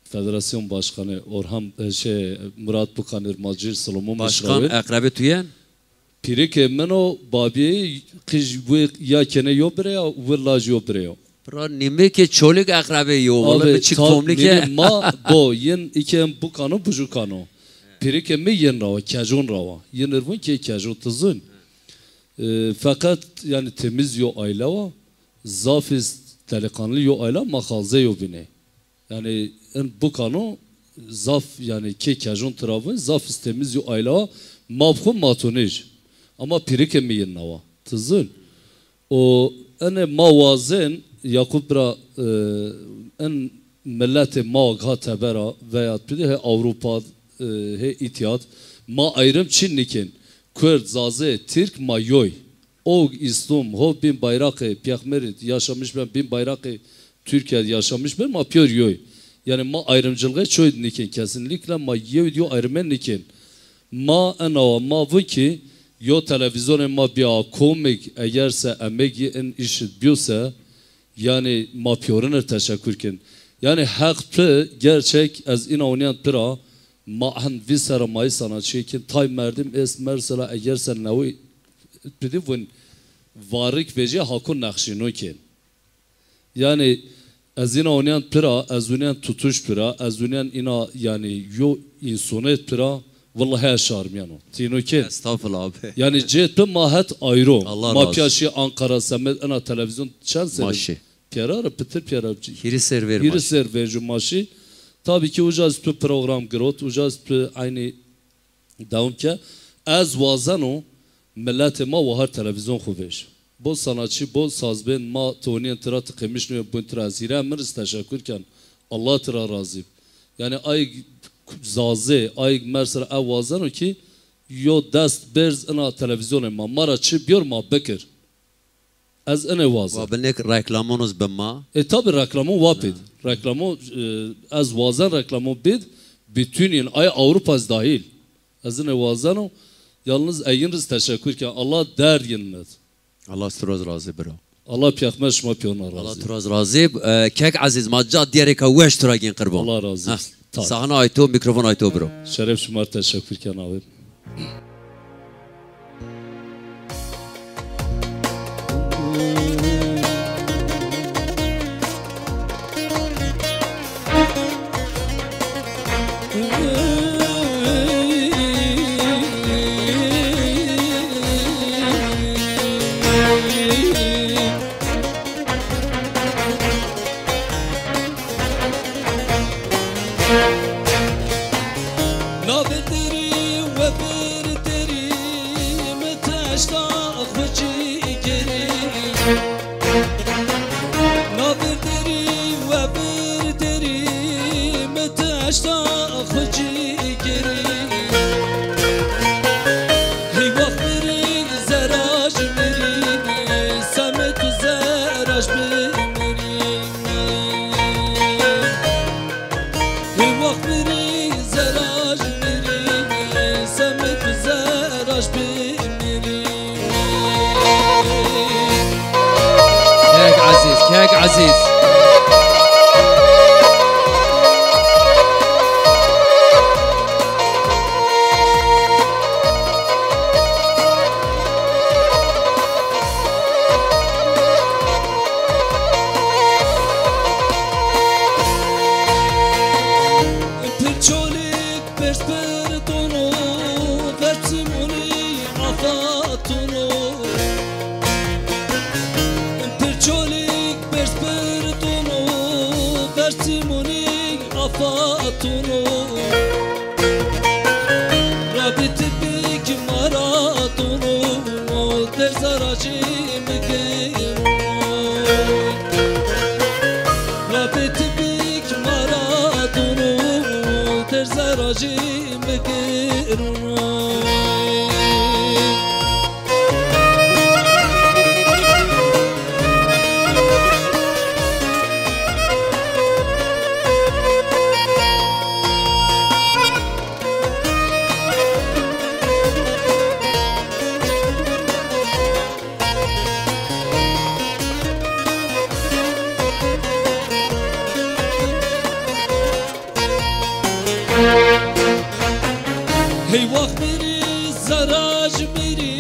federasyon başkanı Orhan, e, şey, Murat Bukanir ma cir silomu mi. Başkan şirawên. Eqrebê tu yen? Pîrikê min o, babîyê qij wê ya kene yo bire ya, wê laj yo bire yo. Bira nîmê ke Çolîg eqrebê yo, wala mi çik komlî ke. Nîmê ma bo, yin îke em Bukano, Bujukano. Pîrikê mi yin rawa, Kejon rawa. Yin irvun ke Kejon tizun. E, feqet yani temiz yo aile wa, zaf iz delikanlı yo aile ma xalzê yo bine. Yani in Bukano zaf, yani kê Kejon tira vun, zaf iz temiz yo ayla, ma bi xwu matonij. Ama pîrikê mi yin nawa. Ti zun. O ene ma wazen, Yakup bira, e, in milletê ma ga tebera veya pidi he Avrupa, e, he îtiyat, ma ayrım çin nikin. Kurd, Zazê, Tirk ma yoy. O İslom, ho bin bayraqê Peyxmerî yaşamış ben, bin bayraqê Türkiye yaşamış ben, ma piyor yoy. Yani ma ayrımcılığı çoy nikin, kesinlikle ma yew diyo ayrımen nikin. Ma enawa ma vu ki yo televizyonê ma biya komik, eger se emegî in işit biyo se, yani ma piyorinir teşekkür kin. Yani heq pi gerçek ez ina oniyant pira ma hen vi sera mayî sanatçî kin. Tay merdim est, mesela eger se newi pidi vun varik vejî hako nexşîno kin. Yani ez ina onîyan pira, ez unîyan tutuş pira, ez unîyan ina yani yo însonet pira, wellahî ez şarmîyeno. Tîno ke. Estağfurullah abi. Yani cêt pi ma het ayro. Allah razı olsun. Ma piya şî Ankara semed ina televîzyon çend serî? Ma şî. Piyera ra, pitir piyera. Hîrî ser ver. Hîrî ser ver ju ma şî. Tabii ki uca tu program girot, uca tu aynı Dewam ke, ez wazeno miletê ma wahar televîzyon xwu vêj. Bol sanatçî, bol sazbên ma ti onîyên tira ti qêmiş nûyên bûn tira ez hîrê min iz teşekur ken. Allah tira razî b. Yani ayg Zazê, ayg Mersa ra ew wazeno ki yo dest berz ina televîzyonê ma. Ma ra çi biyor ma bikir. Ez ene wazen. Wa binêk reklamon iz bi ma. E, tabi reklamon wa bid. Reklamon, e, ez wazen reklamon bid, bütünün ay Avrupa iz dahil. Ez ene wazeno, yalnız eyin riz teşekkür ken. Allah derd yin med. Allah tu roz razî bira. Allah piyexmer şima piyona razî. Allah tu roz razî. E, kek Aziz, ma ca diyerêka weş tu ra gin qirban. Allah razî. Sahne ay to, mikrofon ay to biro. Şeref şima teşekkür ken abi. Vir derî mi teşta xwu cîgerî. Na vir derî we vir derî mi teşta xwu cîgerî. Hey wax mirî zeraj mirî, semê tu zeraj bimirî. Hey wax mirî zeraj mirî, semê tu zeraj bimirî. Kek Ezîz, Kek Ezîz. Pirçolîk pers pir dono, verçimonî afatono. Pirçolîk pers pir dono, verçimonî afatono. Rabî tipîk Maradono, derza racî mi gêrono. Rabî tipîk Maradono, derza racî mi gêrono. Hey wax mirî zeraj mirî,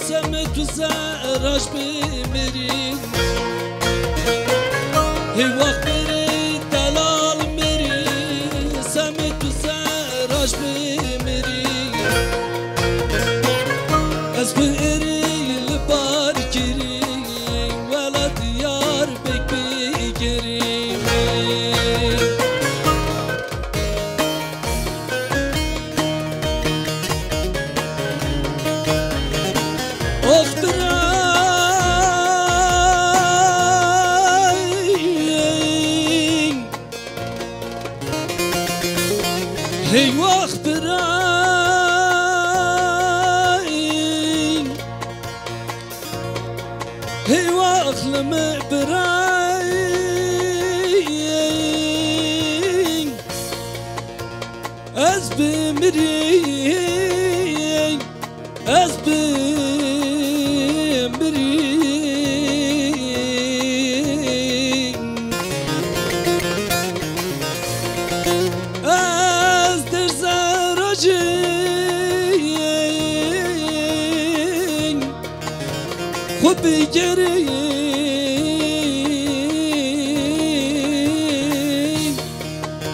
semê tu zeraj bimirî. Hey wax mirî delal mirî, semê tu zeraj bimirî. Ez bi êrî li Barkirî, welat Diyarbek bigerî. Ox birayîn, hey wax birayîn. Hey wax li mi birayîn, ez bimirîn, ez bimirîn. Ez derza racîn xwu bigerî.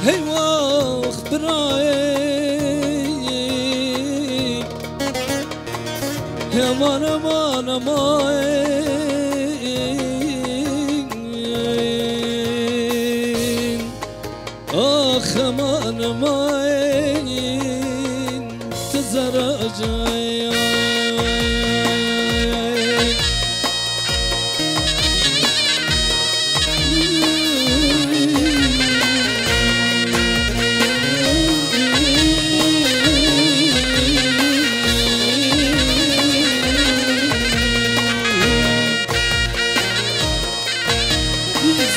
Hey wax birayê, eman, eman, eman. Ax eman eman, ti zeracay.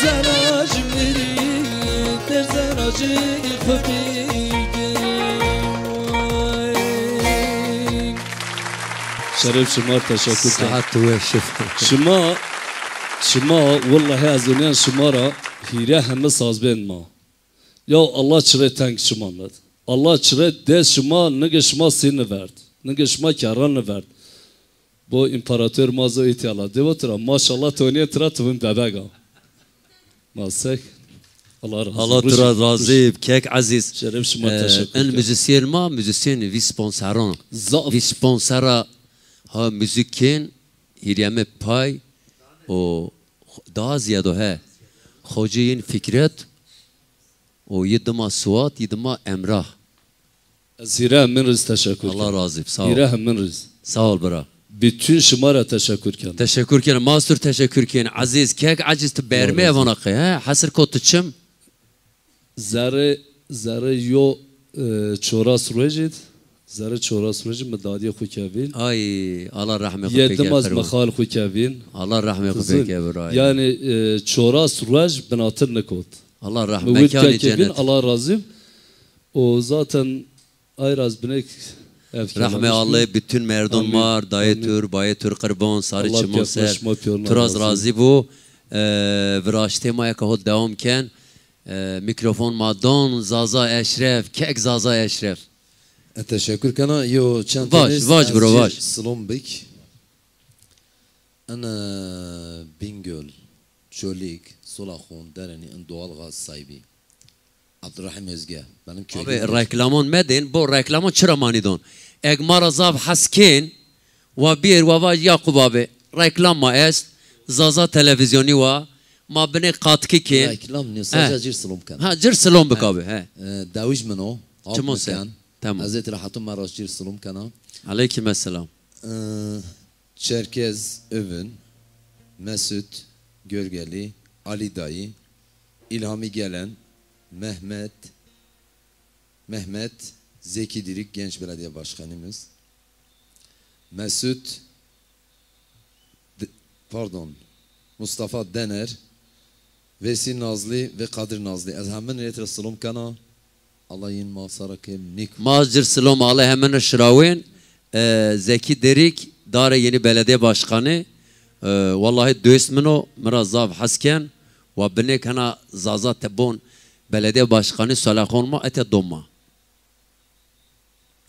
Zeraj mirî, der zerajî xwu bigirî. Şeref şima, teşekkür ken. Saet weş. Şima, şima, wellahî ez onîyan şima ra hîrê heme sazbên ma. Ya Allah çirê teng şima nid. Allah çirê dest şima, nigê şima sî niverd. Nigê şima kerra niverd. Bo împarator ma zo îtya la. Dewa tira, maşallah, tonîye tira tu bin bebega. Ma sek. Allah razı Allah olsun. Tira razî, kek Ezîz. Şeref şima, teşekkür ederim. En muzîsyen ma, muzîsyen vî sponsoran. Zaf. Vî sponsora ha muzîk kên, hîrê mi pay, o daha ziyade he. Xocê yin Fikret, o yi dima Suat, yi dima Emrah. Ez hîrê hemin riz teşekur kena. Allah razî, sağ ol. Hîrê hemin riz. Sağ ol bira. Bütün şima ra teşekur kena. Teşekur kena. Mastur teşekur kena. Aziz, kek aciz tu bermê evana qey, he? Hesir kot tu çim? Zerrê, zerrê yo, e, çoras rojid, zerrê çoras rojid mi dadîyê xwu kevîn. Ay, Allah rehmê xwu pê kevir. Yedim az mi xal xwu kevîn. Allah rehmê xwu pê kevir, ay. Yanî, e, çoras roj binatir nikot. Allah rehmê, mekanê cennet. Allah razî. O zaten Ay raz binek. Rehmê Allê bütün merdon mar, dayê tur, bayê tur qirban, sarê çimon ser. Tu raz razî bo. E, viraştê ma eke ho dewam ken. E, mîkrofon ma don Zaza Eşref, kek Zaza Eşref. E, teşekur kena. Yo çend... Vaj, vaj bro, vaj. Silom bik. Ene Bingöl, Çolîg, Solaxon, Derenî in doğal gaz sahibi. Abdurrahim Özge, benim köyüm. Abi, reklamon medên, bo reklamon çira manî don? Eg ma ra zaf hes kên, wa bîr, wa vaj, Yakup abi, reklam ma est, Zaza Televizyonî wa, ma binê katkî kên. Reklam nîyo, sadece cir silom kena. Ha, cir silom bik abi, he. E, dewij min o, çimon ser. Tamam. Ez ê tira hetum meraş cir silom kena. Aleyküm esselam. E, Çerkez Övün, Mesut Görgeli, Ali Dayı, İlhami Gelen, Mehmet, Mehmet, Zeki Dirik, genç belediye başkanımız, Mesut, D-, pardon, Mustafa Dener, Vesi Nazlı ve Kadir Nazlı. Ez hemin rê tira silom kena. Allah yin ma sara kêm nîk. Ma cir silom ale hemin şirawên. E, Zeki Derik, Dare Yeni Belediye Başkanı. E, wallahî dost min o, mi ra zaf hes ken. Wa binêk hena Zaza tebon belediye başkanı Solaxon ma ete doma.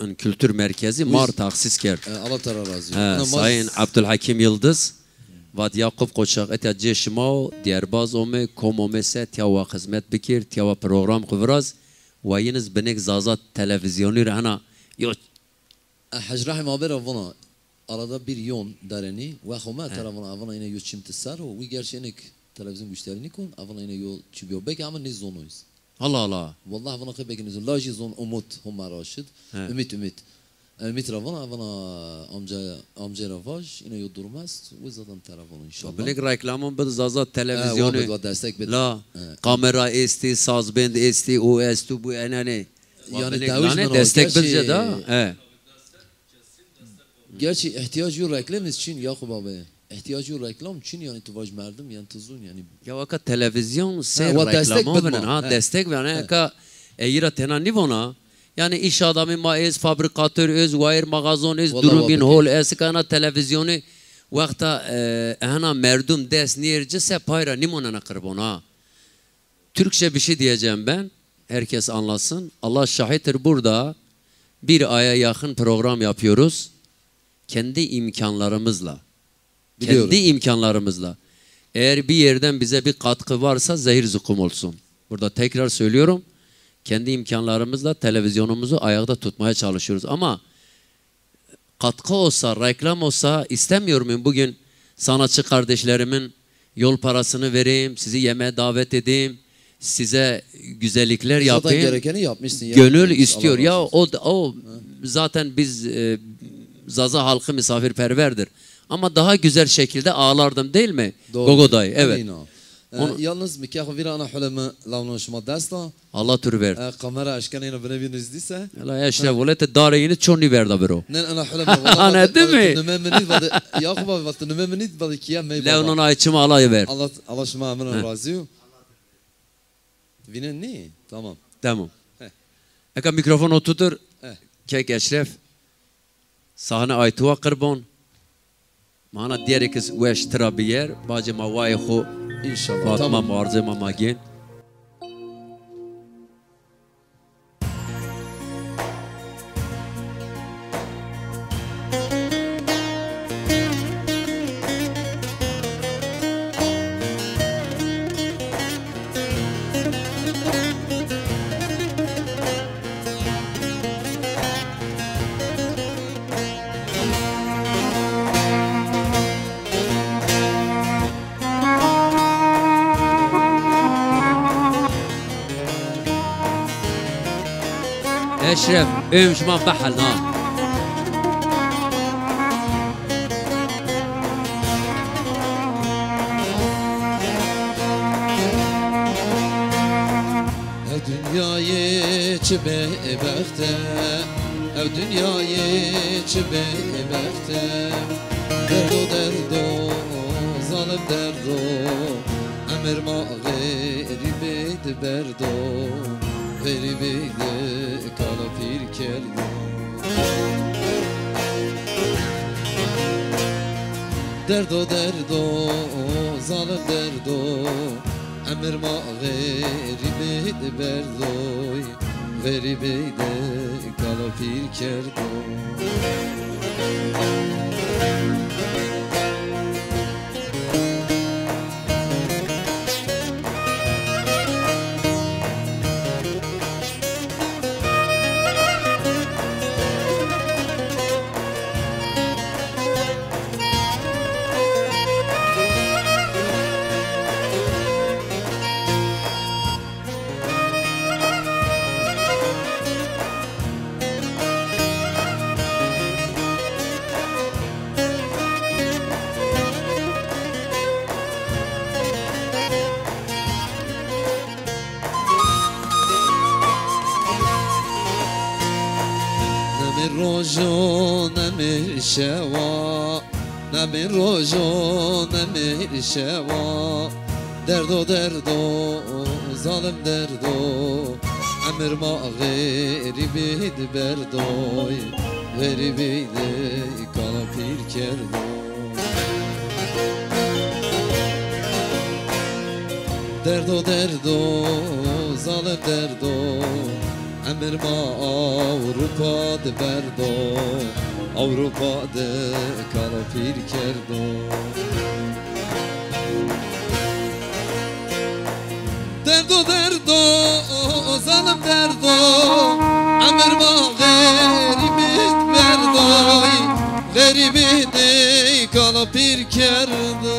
In kültür merkezi mar tahsis kerd. E, Allah tera razı olsun. He, Sayın Abdülhakim Yıldız, vat Yakup Koçak, etya cê şima o, dîyerbaz ome, kom ome se, tiya wa xizmet bikir, tiya wa program xu viraz, wa yiniz binêk Zaza Televizyonî ra hena yo. E, Hec Rahim abi ra vona, arada bir yon derenî, wex ome tera vona, vona yine yo çim ti ser o, wi gerçi inik televizyon müşteri nikon, vona yine yo çi biyo, belki ama nêzonoyiz. Allah Allah. Wallah vana qey belkî nêzon. Lajî zon Umut Homa Raşid. He. Ümit, Ümit. Ümit ra vana, vana amca, amcê ra vaj, îna yo durum est, wi zaten tera vano înşallah. Bilek reklamon bid Zaza Televizyonî. He, wa bid, wa destek bid. La, kamera estî, sazbend estî, o estî, bu enenê. Yanî bilek dewij lanê, destek bid jê da. He. Gerçi îhtîyac yo reklamî çin Yakup abi. Îhtîyac yo reklam çin, yanî tu vaj merdim, yanî tu zûn, yanî. Ya weka televîzyon sey reklamon binin, ha, destek binin, ha. Eka eyî ra tena nîvona. Yanî îş adamî ma êz, fabrîkatör êz, wayîr maxazon êz, durumîn hol êz, eka ena televîzyonî wexta, e, hena merdum dest nîyêr ci se pay ra nîmonena qirbon, ha. Türkçe bir şey diyeceğim ben. Herkes anlasın. Allah şahittir, burada bir aya yakın program yapıyoruz. Kendi imkanlarımızla. Biliyorum. Kendi imkanlarımızla. Eğer bir yerden bize bir katkı varsa zehir zıkkım olsun. Burada tekrar söylüyorum. Kendi imkanlarımızla televizyonumuzu ayakta tutmaya çalışıyoruz. Ama katkı olsa, reklam olsa istemiyor muyum? Bugün sanatçı kardeşlerimin yol parasını vereyim, sizi yemeğe davet edeyim, size güzellikler yapayım. Zaten gerekeni yapmışsın ya. Gönül istiyor. Allah razı olsun. Ya o, o zaten biz, e, Zaza halkı misafirperverdir. Ama daha güzel şekilde ağırlardım değil mi? Doğru. Gogo dayı, evet. Aynen. E, onu yalnız mi kexo vîra ana hule mi lawnon şima dest a. Allah tu ri verd. E, kamera eşkenê ina binê vîr nizdî se. Ela Eşref, wele ti darê yînî ço nîverda biro. Nen, ena hule mi. Ana, değil mi? Nime mi nîd vade, Yakup abi, vate nime mi nîd vade kiye mey baba. Lewnon ay çima Allah ver. Allah, Allah şima hemin razî yo. Vînen nî? Tamam. Tamam. He. Eka mikrofon oturtur. He. Kek Eşref. Sahne ay tu wa qirbon. Ma hana dîyerêkis weş tira biyer, bacê ma wayê xo. Înşallah. Fatma, tamam. Muarzê ma ma gên. Eşref, êm şima behelna. Ew dinyayê çi bêbext e, ew dinyayê çi bêbext e. Derdo, derdo, zalim derdo, emir ma xerîbê di berdo, xerîbê di kala pîr kerdo. Derdo, derdo, zalim derdo, emir ma xerîbê di berdoy, xerîbê di kala pîr kerdo. Nemê rojo, nemê şewa, nemê rojo, nemê şewa. Derdo, derdo, zalim derdo, emir ma xerîbî di berdoy, xerîbî di kala pîr kerdo. Derdo, derdo, zalim derdo, emir ma Ewropa di berdo, Ewropa di kala pîr kerdo. Derdo, derdo, zalim derdo, emir ma xerîbî di berdoy, xerîbî di kala pîr kerdo.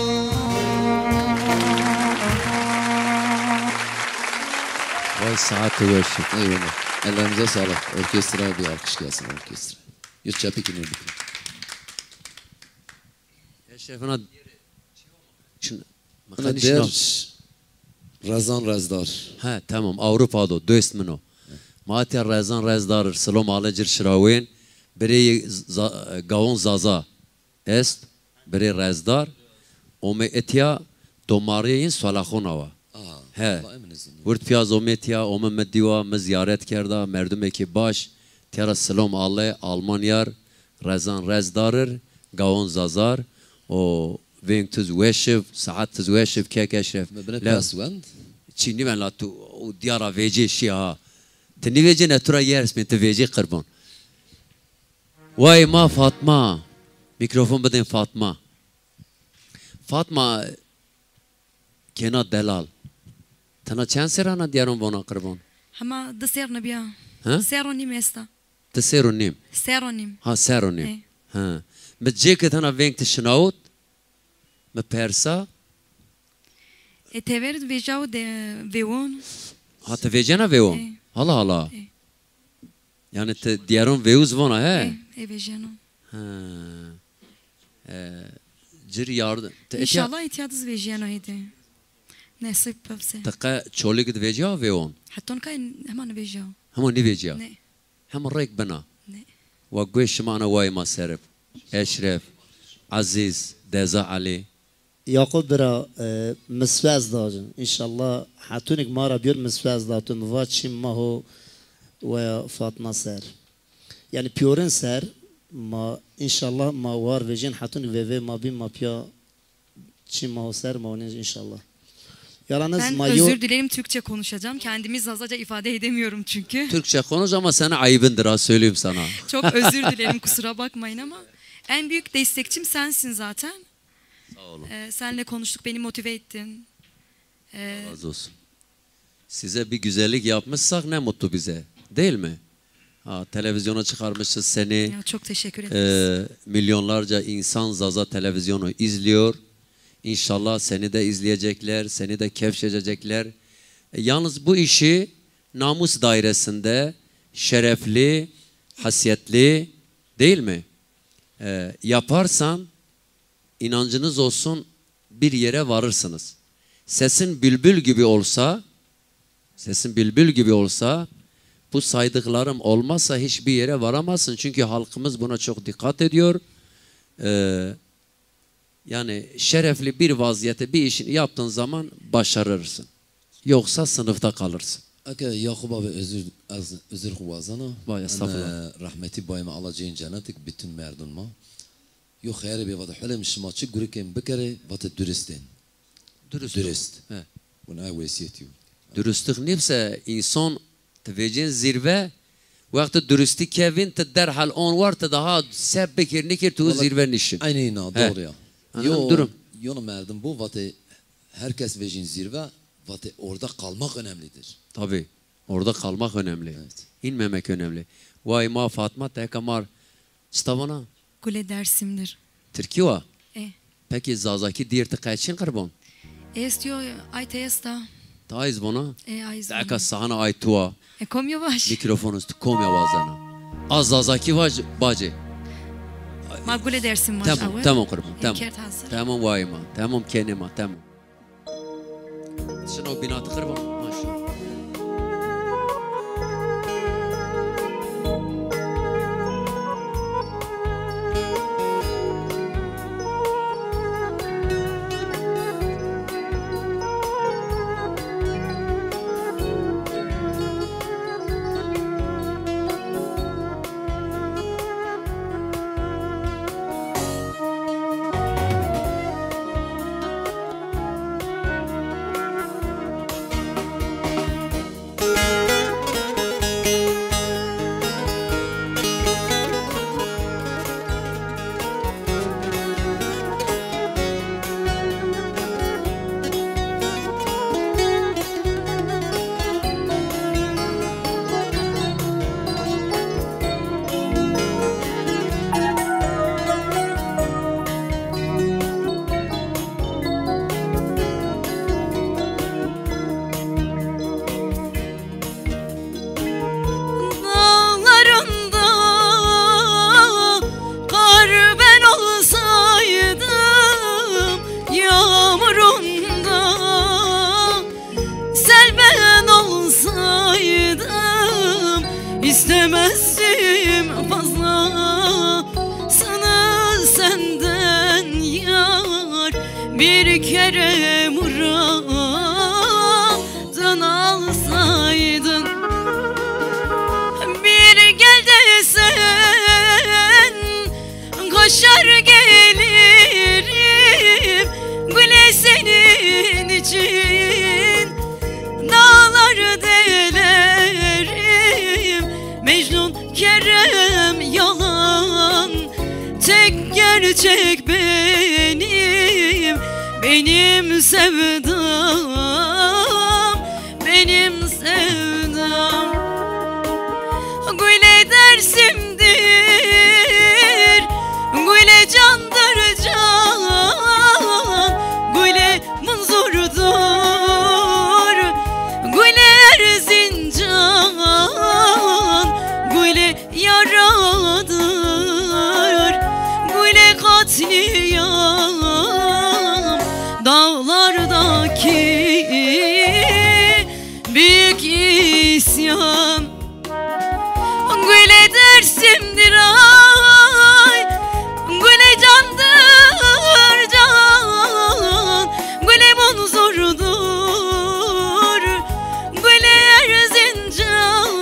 Vay, saat weş. Eyvallah. Ellerinize sağlık. Orkestraya bir alkış gelsin, orkestra. Yüz çapı kimin bitti. Eşrefina. Şuna der Rezan Rezdar. He, tamam. Ewropa do, dost min o. Ma etya Rezan Rezdar, Silom Ale cir şirawên, birê Za-, Gawon Zaza est, birê Rezdar. Ome etya domariyê yin Salaxona wa. Aa, he. Vallahi mi nizî. Wird piyaz ome etya, ome mi dîwa, mi ziyaret kerda, merdumekî baş, tiyara Silom Ale, Almanyar, Rezan Rezdarir, Gawon Zazar, o veng tiz weşiv, saat tiz weşiv, kek Eşref. Mi bine pers wend. Çî nîven la tu o diyara vecê şî ha. Ti nîvecê ne tu ra yers mi, ti vecê qirban. Way ma Fatma. Mikrofon bidên Fatma. Fatma, kêna delal. Tena çend serran a diyaron vona qirban? Hema di serr nibiya. He? Serr û nîm esta. Di serr û nîm? Serr û nîm. Ha, serr û nîm. E. Ha. Mi cê ke tena veng ti şinawit, mi persa. E, tever vecao de vewon. Ha, ti vecena vewon? E. Hala hala. E. Yani ti diyaron vewuz vona, he? E, e veceno. Ha. E, cir yardım. Ti etya- İnşallah etya diz veciyeno hede. Nesip bibse. Ti qe Çolîg di veciya vewon? Heton kay hema niveciya. Hema niveciya? Ne. Hema rek bina. Ne. Wa gueş şima ana way ma serib. Eşref, Aziz, Deza Ali. Yaqub bira, e, mi swez da ci. Înşallah hetunik ma ra biyor mi swez da tu mi va çim ma ho weya Fatma ser. Yani piyorin ser ma înşallah ma war vejên hetunik veve ma bin ma piya çim ma ho ser ma onin înşallah. Yalnız Ben ma yo- özür dilerim, Türkçe konuşacağım. Kendimi Zazaca ifade edemiyorum çünkü. Türkçe konuş ama senin ayıbındır ha, söyleyeyim sana. Çok özür dilerim, kusura bakmayın ama en büyük destekçim sensin zaten. Sağ olun. Ee, senle konuştuk, beni motive ettin. Ee, Allah razı olsun. Size bir güzellik yapmışsak ne mutlu bize. Değil mi? Ha, televizyona çıkarmışız seni. Ya, çok teşekkür ederiz. Ee, milyonlarca insan Zaza televizyonu izliyor. İnşallah seni de izleyecekler, seni de keşfedecekler. E, yalnız bu işi namus dairesinde şerefli, hasiyetli, değil mi? E, yaparsan, inancınız olsun, bir yere varırsınız. Sesin bülbül gibi olsa, sesin bülbül gibi olsa, bu saydıklarım olmazsa hiçbir yere varamazsın. Çünkü halkımız buna çok dikkat ediyor. E, Yani şerefli bir vaziyette bir işini yaptığın zaman başarırsın. Yoksa sınıfta kalırsın. Eke Yakup abi özür, ez özür xu wazena. Vay, estağfurullah. Ene rahmetî bayê mi, Allah ceyên cennet ik, bütün merdun ma. Yo xeyerê bê vate, hulê mi şima çi gurikên bikerê, vate dürüstên. Dürüst. Dürüst. He. Buna wesiyet yo. Dürüstlük nîbse insan Ti vecên zîrve, wextê durustî kevin, ti derhal on war, ti daha se bikir nikir, tu zîrve nişin. Aynen, doğru ya. Anladın mı? Yo, durum. Yono merdim bu, vate herkes vecin zirve, vate orada kalmak önemlidir. Tabii, orada kalmak önemli. Evet. İnmemek önemli. Vay ma Fatma, teka mar çita vana? Gule Dersim'dir. Tirkî wa? E. Peki Zazakî dîr ti qeçin qirban? Est yo, ay te esta. Ti ay zibona? E, ay zibona. Eka sahana ay tu wa. E, komyo baş. Mikrofon tu komya wazena. A Zazakî vaj, bacê. Ma Gule Dersim vaj. Tamam, awe. Tamam qirban, tamam. Kert hazır. Tamam vay ma, tamam kenê ma, tamam. Şino bîna ti qirban. Maşallah. Dağlarında kar ben olsaydım, yağmurunda sel ben olsaydım, istemezdim fazlasını senden yar. Bir kere muradın alsaydın, bir gel desen, koşar gelirim Gule senin için. Dağlar delerim Mecnun Kerem yalan, tek gerçek benim, benim sevdam, benim sevdam. Gule Dersim'dir, Gule candır can, Gule Munzur'dur, Gule Erzincan, Gule yaradır, Gule katliam, dağlardaki büyük isyan. Gule Dersim'dir ay, Gule candır can, Gule Munzur'dur, Gule Erzincan,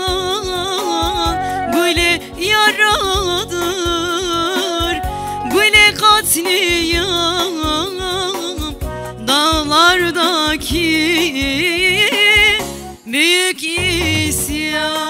Gule yaradır, Gule katliam, dağlardaki büyük isyan.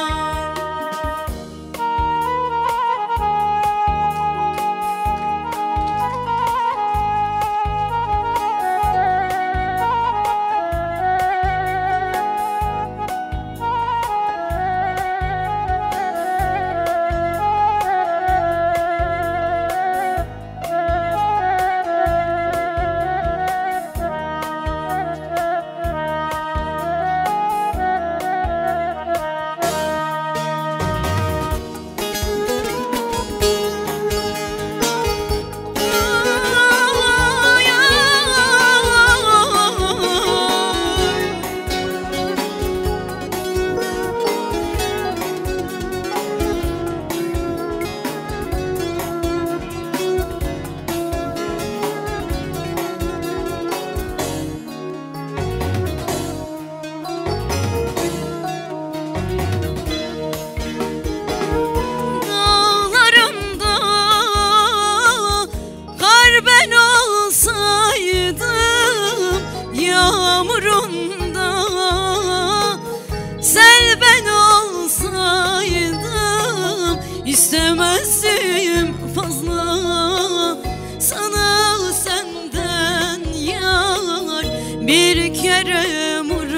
Sözüm fazla sana senden yar, bir kere muradın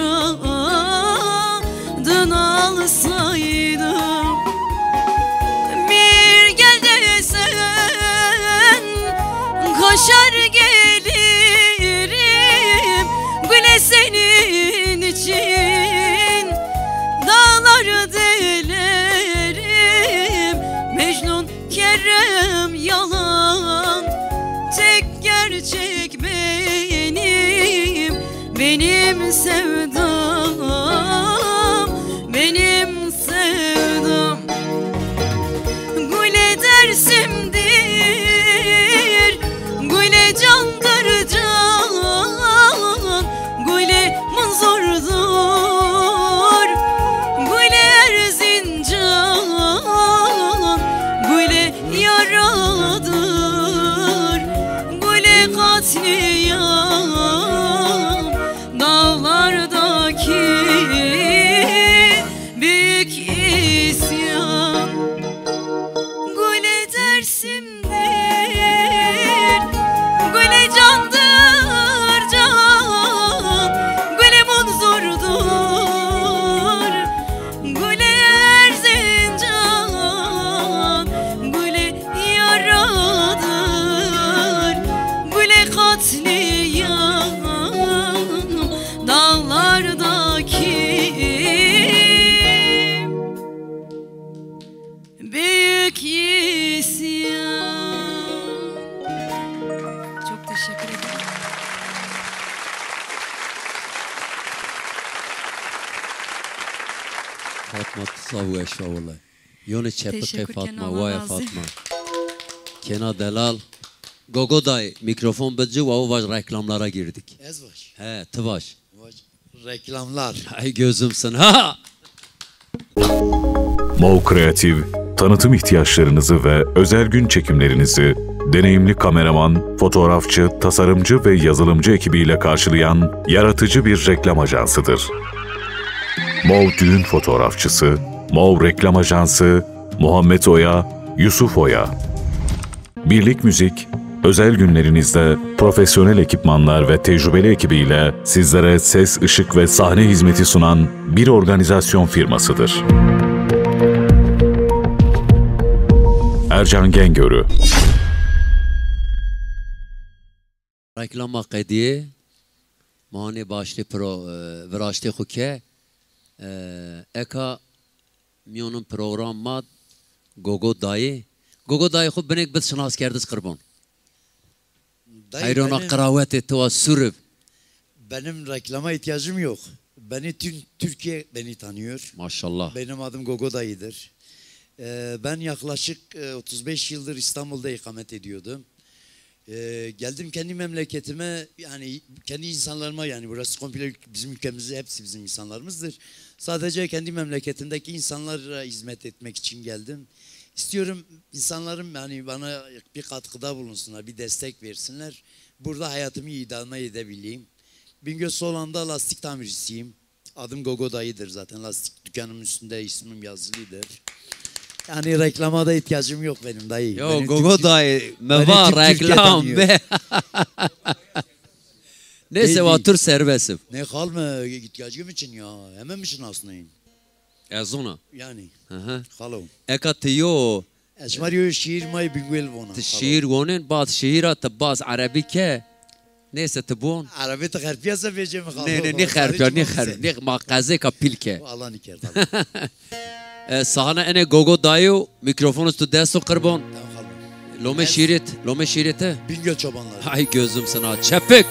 alsaydım. Bir gel desen kaçar gelirim, güle senin için dağlar delerim. Mecnun Kerem yalan, tek gerçek benim, benim sevdam, benim sevdam. Güle Dersim'dir, güle candır can, güle Munzur'dur, güle Erzincan, güle yaradır, güle katliam, dağlardaki büyük isyan. Güle Dersim'dir, güle candır can, güle Munzur'dur, güle Erzincan, güle yaradır, güle katliam, dağlardaki büyük isyan. Çok teşekkür ederim. Fatma, tu zaf weş a wele. Yonê çepik ê Fatma, waya Fatma. Kena delal. Gogo dayı, mikrofon bid ci, wawo vaj reklamlara girdik. Ez vaj. He, ti vaj. Vaj. Reklamlar. Ay gözümsün ha. Mov Kreatif, tanıtım ihtiyaçlarınızı ve özel gün çekimlerinizi deneyimli kameraman, fotoğrafçı, tasarımcı ve yazılımcı ekibiyle karşılayan yaratıcı bir reklam ajansıdır. Mov düğün fotoğrafçısı, Mov reklam ajansı, Muhammed Oya, Yusuf Oya. Birlik Müzik, özel günlerinizde profesyonel ekipmanlar ve tecrübeli ekibiyle sizlere ses, ışık ve sahne hizmeti sunan bir organizasyon firmasıdır. Ercan Gengörü. Reklama qedîyê, ma hanê başlê pro, e, viraştê xwu ke, e, eka mîyonin program ma Gogo Dayê. Gogo Dayê xwu binêk bid şinaskerdiş qirbon. Dayê, heyrona benim, qirawetê to wa sûr ib. Benim reklama ihtiyacım yok. Beni tüm Türkiye beni tanıyor. Maşallah. Benim adım Gogo Dayı'dır. Ee, ben yaklaşık e, otuz beş yıldır İstanbul'da ikamet ediyordum. Ee, geldim kendi memleketime, yani kendi insanlarıma, yani burası komple ül- bizim ülkemiz, hepsi bizim insanlarımızdır. Sadece kendi memleketimdeki insanlara hizmet etmek için geldim. İstiyorum insanlarım yani bana bir katkıda bulunsunlar, bir destek versinler. Burada hayatımı idame edebileyim. Bingöl Soğan'da lastik tamircisiyim. Adım Gogo Dayı'dır zaten. Lastik dükkanımın üstünde ismim yazılıdır. Yani reklama da ihtiyacım yok benim dayı. Yo, benim Gogo Türkiye, Dayı, mi var reklam be. Neyse, wa tur serbest ib. Ne hal mi ihtiyacım için ya. Hemen mi şinasnayın? Ez zona. Yani. Hı hı. Hello. Eka ti yo Ez şima rê yo şîîr may Bingwêl vona. Ti şîîr wonên, bad şîîra ti baz erebî ke. Neyse ti bon. Erebî ti xerpîya se vêcê mi xalo. Nê nê nê xerpîya nê xerpîya. Nê ma qezêka pîl ke. Allah nîkerd. E, sahne enê Gogo dayî yo, mîkrofonus tu dest o qirbon. Lome şîîrê ti, lome şîîrê ti. Bingöl çobanları. Hay gözüm sana çepik.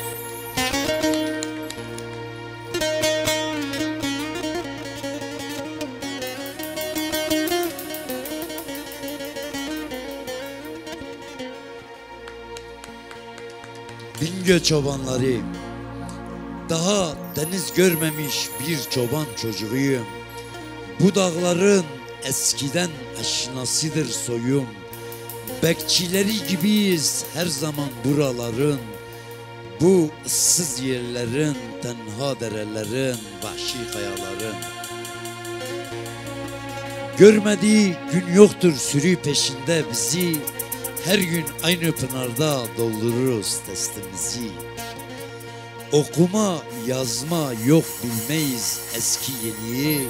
Bingöl çobanları. Daha deniz görmemiş bir çoban çocuğuyum. Bu dağların eskiden aşinasıdır soyum. Bekçileri gibiyiz her zaman buraların. Bu ıssız yerlerin, tenha derelerin, vahşi kayaların. Görmediği gün yoktur sürü peşinde bizi, her gün aynı pınarda doldururuz testimizi. Okuma, yazma yok, bilmeyiz eski yeniyi,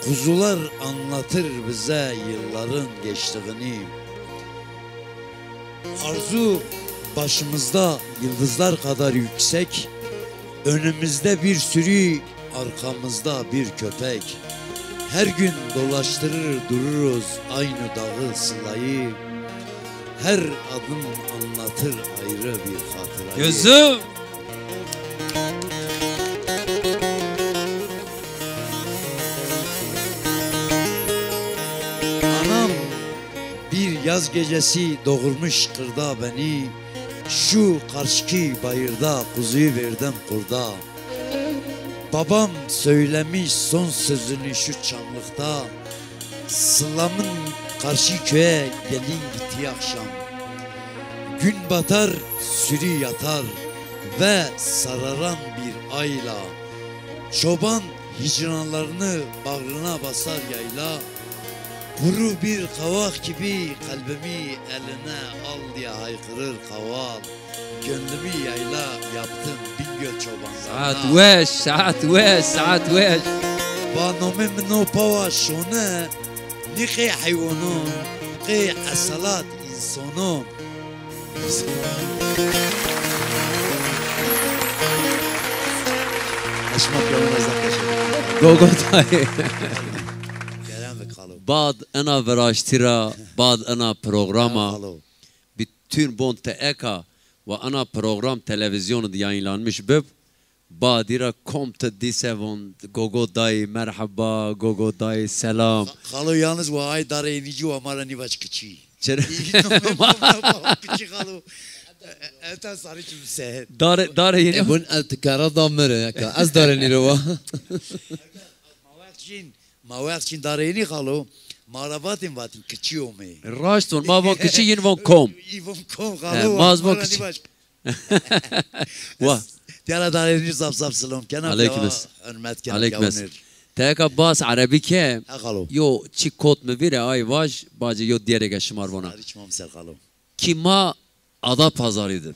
kuzular anlatır bize yılların geçtiğini. Arzu başımızda yıldızlar kadar yüksek, önümüzde bir sürü, arkamızda bir köpek. Her gün dolaştırır dururuz aynı dağı, sılayı. Her adım anlatır ayrı bir hatırayı. Gözüm! Anam bir yaz gecesi doğurmuş kırda beni, şu karşıki bayırda kuzuyu verdim kurda. Babam söylemiş son sözünü şu çamlıkta, Sılam'ın karşı köye gelin gittiği akşam. Gün batar, sürü yatar ve sararan bir ayla. Çoban hicranlarını bağrına basar yayla. Kuru bir kavak gibi kalbimi eline al diye haykırır kaval. Gönlümü yayla yaptım Bingöl çobanlarına. Saet weş, saet weş, saet weş. Ba nomê min o pawa şone, nî qê heywanon, qê eselat însonon. Eşma piyawan ez de teşekkür ederim. Gogo dayê. Kerem ve kalo. Bad ena viraştî ra, bad ena programa. Kalo. Bütün bon te eka ve ana program televizyonu de yayınlanmış bib. Badî ra kom ti dîse von Gogo dayî merheba, Gogo dayî selam. Xalo yalnız wa ay darê nîcî wa ma ra nîvac kiçî. Çira? Kiçî xalo. E, e, eta sarı çim se. Dare, dare yeni. E, bun el tikara da mire, eka. Ez dare nîre wa. Ma wext jin Ma wext çin darê yenî xalo, ma ra vatên vatên kiçî omê. Raşt von, ma von kiçî, yin von kom. Î von kom xalo, ma ez von kiçî. Wa. Tiyara darê yenî zaf zaf silom kena. Aleyküm es. Hürmet kena. Aleyküm es. Teka bas erebî ke. Ha xalo. Yo çi kot mi vîre ay vaj, bacê yo diyereke şimar vona. Sarı çim ser xalo. Ki ma Adapazarî dib.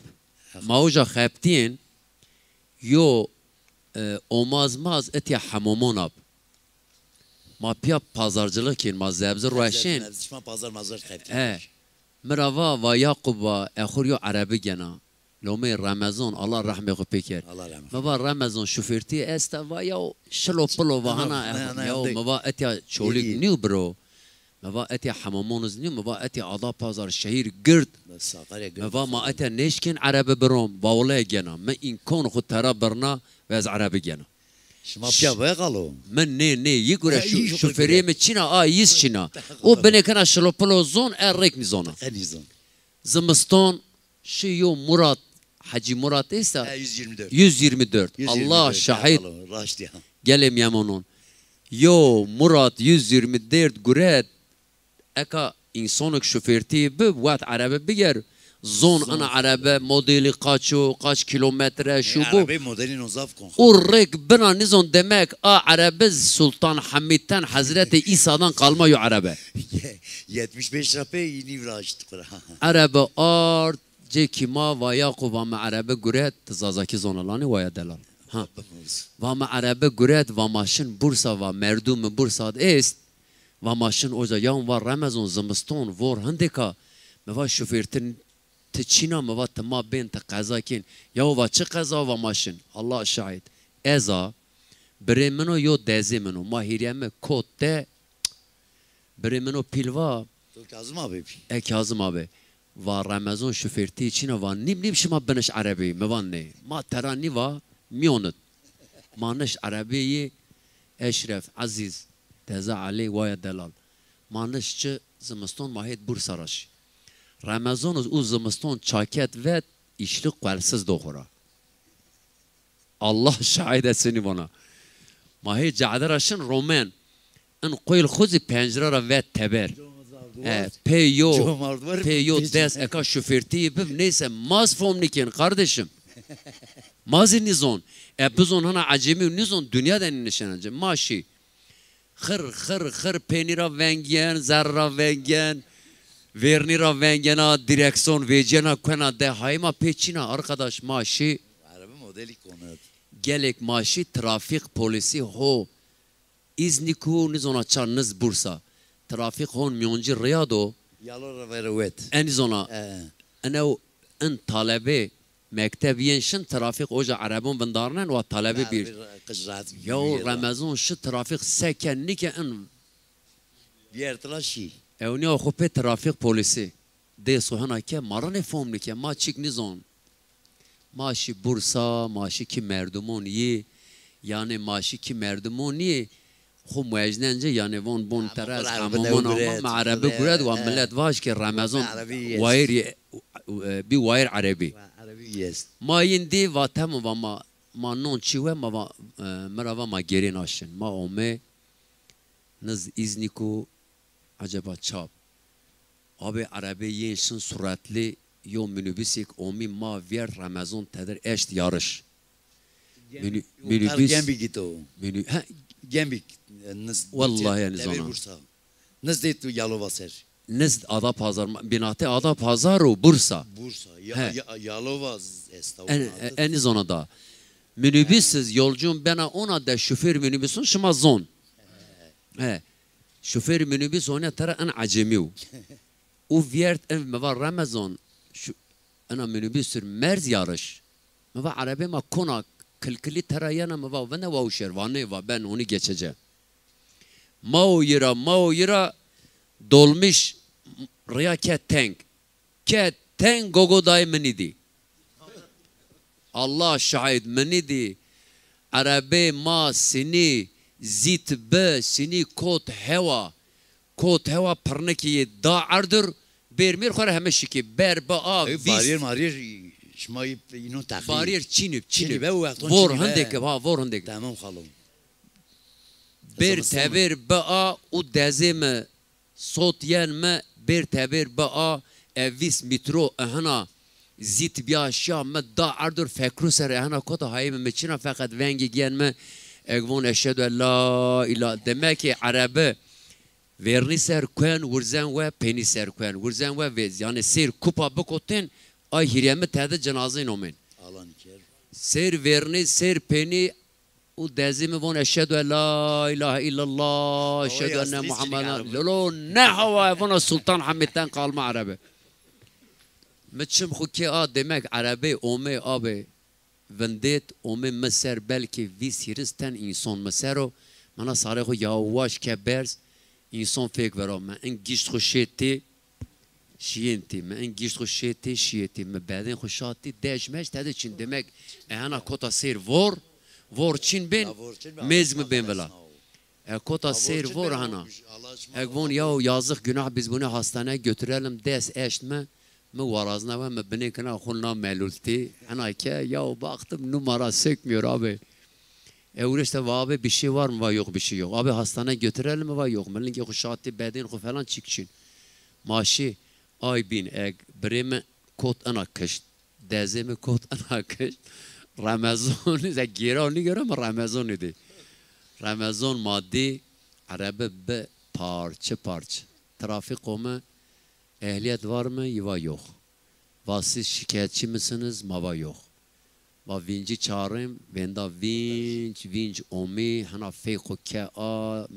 Ma uca xebtîyên, yo, e, omaz maz etya hemomon ab. Ma piya pazarcılık kên, ma zebzi rueşên. Zebzi, zebzi, şima pazar mazar xebtîyên. E, mi ra va, va Yaqub va, exur yo erebi gena. Lomey Remezon, Allah rehmê xu pê ker. Allah rehmê xu. Mi va Remezon şufêrtî esta, va ya şilo pilo va hana, ya mi va etya Çolîg nîyo biro. Mi va etya hemamon iz nîyo, mi va etya Adapazar şehîr gird. Mi va ma etya nêşkên erebe birom, va wele gena. Mi îmkon xu tera birna ve ez erebe gena. Şima piya be xalo. Mi nê, nê, yi gure şu-, şufêrê mi çîna, a yiz çîna. O binê kena şilopilo zon, e rêk nîzona. Zimiston, şi yo Murat, Hecî Murat êsta? He, yüz yirmi dört. Yüz yirmi dört. Allah şahid. Xalo, raşt ya. Gelê miyemonon. Yo Murat yüz yirmi dört guret, eka însonik şufêrtî bi, wet erebe biger, zon ina erebe, modelî qaç o, qaç kîlometre, şu bu. Erebe modelî no zaf kon. Û rêk bina nîzon demek, a erebe Sultan Hamîdten, Hezretê Îsadan qalma yo erebe. Yetmiş beş ra pê yînî viraşt qura. Erebe ard, cê kî ma va Yaqub va mi erebe guret, ti Zazakî zona lanê waya delal. Ha. Va mi erebe guret, va ma şin Bursa, va merdum mi Bursa de êst. Va ma şin oca, yaw va Remezon zimiston vor hindêka. Mi va şufêrtin ti çîna, mi va ti ma bên ti qeza kên. Yaw va çi qeza, va ma şin. Allah şahid. Ez a, birê min o, yo dezê min o. Ma hîrê mi kot de, birê min o pîl va. To Kazim abi bî. E Kazim abi. Va Remezon şufêrtî çîna, va nîm nîm şima biniş erebeyî. Mi va nê. Ma tera nîva mîyon id. Ma niş erebeyî, Eşref, Ezîz, Deza Elî, waya delal. Ma niş çi zimiston ma hêt Bursa ra şî. Remezon iz û zimiston çaket vet, îşli qwelsiz do xwu ra. Allah şahid, ez senî vona. Ma hê cade ra şin romen. In qoyl xwu zî pencere ra vet teber. E, pê yo, pê yo des eka şufêrtî bib, neyse, ma zî fom nîkên, kardeşim. Ma zî nîzon. E, bizon hina ecemî nîzon, dinya de nînişena ci. Ma şî. Xir, xir, xir, peynî ra vengîyen, zerr ra vengîyen, vêrnî ra vengîyena, dîreksîyon vecîyena, kuena de, hayê ma pê çin a, arkadaş, ma şî. Araba modelî konat. Gelêk ma şî trafîk polîsî ho, Îznik û nizona ça niz Bursa. Trafîk hon mîyoncî rîya do. Yalo ra vere wet. Enî zona. E. Enew in talebê mekteb yên şin trafîk oca erebon vindarnen wa talebê bîr. Qij rahat. Yaw bîr ra. Remezon şi trafîk seke nike in. Vîyertila şî. Ewnîya xo pê trafîk polîsî. Dêso hena ke ma ra nê fom nike, ma çik nizon. Ma şî Bursa, ma şî kî merdimon yî, yanî ma şî kî merdimon yî, xo muejnen ci, yanî von bon teres, hemamon ama, ma erebi guret wa milet vaj ke Remezon wayir yê, e, bî wayir erebî. Ma yin dî va temo va ma, ma non çî we, ma va, e, mi ra va ma gêrên aşin. Ma omê niz Îznik û Eceba çap? Abê erebê yên şin suretlî yo minîbusêk omî ma vîyert Remezon tedir eşt yarış. Minî-, minîbus. Gembîk îto. Minî-, he. Gembîk, e, niz. Wellahî yanî zona. Bursa. Nizdê tu Yalova ser. Nizd Ada Pazar, bînatê Ada Pazar û Bursa. Bursa. Ya, he. Ya, Yalova z-, esta. En, en zona da. Minîbus iz yolcun bena ona de şofêr minîbusun şima zon. He. Şofêrî minîbus onîya tera en ecemî yo. Û vîyert ev mi va Remezon, şu, ena minîbus ir merz yarış. Mi va erebê ma kona kilkilî tera yena, mi va vinde wa uşer, va nê, va ben onu geçece. Ma o yira, ma o yira, dolmiş rîya ke teng. Ke teng gogo dayê mi nîdî. Allah şahid, mi nîdî. Erebê ma sinî zît bi, sinî kot hewa. Kot hewa pirnikî yê da erdir, bêr mêr xo ra heme şikî. Ber bi a. Ey, vîst. Barîyer marîyer, şima yî, înon texlî. Barîyer çin ib, çin ib. Çin ib, ew wexton çin ib. Vor hindêk ib, ha, vor hindêk. Temam xalo. Bêr tebêr bi a û dezê mi sot yen mi bêr tebêr bi a, ev vîst mîtro ehina zît bîya şiya mi da erdur fekru ser ehina kota hayê mi mi çin a feqet vengê giyen mi eg von eşhedü en la îla-, demek ki erebi vêrnî ser kuen, wurzen we, penî ser kuen, wurzen we vêz. Yanî sêr kupa bikotin, ay hîrê mi tedi cinazîn omên. Alan ker. Sêr vêrnî, sêr penî, û dezî mi von eşhedü en la îlahe îllallah, eşhedü enne Muhammeden. Lolo ne hawa vona Sultan Hamid'den kalma erebi. Mi çim xu kê a demek erebê omê abê vindêt, omê mi ser belkî vîst hîris ten înson mi ser o. Mina sarê xu yawaş ke berz, înson fêk vero. Mi in gişt xu şêtî, şiyêntî. Mi in gîşt xu şêtî, şiyêtî. Mi bedên xu şatî, dej mej tede çin. Demek ehena kota sêr vor, vor çin bên, mêz mi bên vila. E kota sêr vor hena. Eg von yaw yazık günah biz bunu hastaneye götürelim, des eşt mi, mi warazna ve mi binê kina xu na melultî. Hena ke yaw baktım numara sökmüyor abi. E, uğraşta va abi bir şey var mı? Va yok, bir şey yok. Abi hastaneye götürelim mi? Va yok. Mi lingê xu şatî bedên xu falan çik çin. Ma şî ay bîn eg birê mi kot ina kişt. Dezê mi kot ina kişt. Remezon, ze gêra nîgêra mi Remezon îdî. Remezon ma dî erebi bi parçe parçe. Trafîk qo mi ehliyet var mı? Yi va yok. Va siz şikayetçi misiniz? Ma va yok. Va vîncî çarêm, vênda vînc, vînc omî, hena fey xo ke a,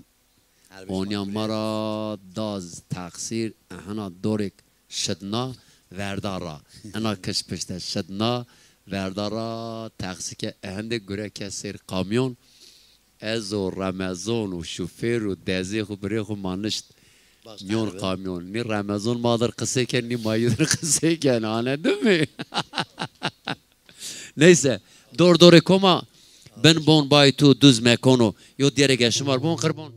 onîya ma ra da teqsîr, e, hena dorêk şidna, verda ra. Ina kiş pişte şidna, verda ra, teqsî ke, e, hende gure ke sêr kamyon, ez û Remezon û şofêr û dezê xo birê xo ma nişt. Nîyon kamyon. Nî Remezon ma dir qisey ken, nî ma yi dir qisey ken. Anedin mi? Neyse. Dor dorê koma bin bon bay tu duz mekono. Yo diyerek eşimar bon qirbon.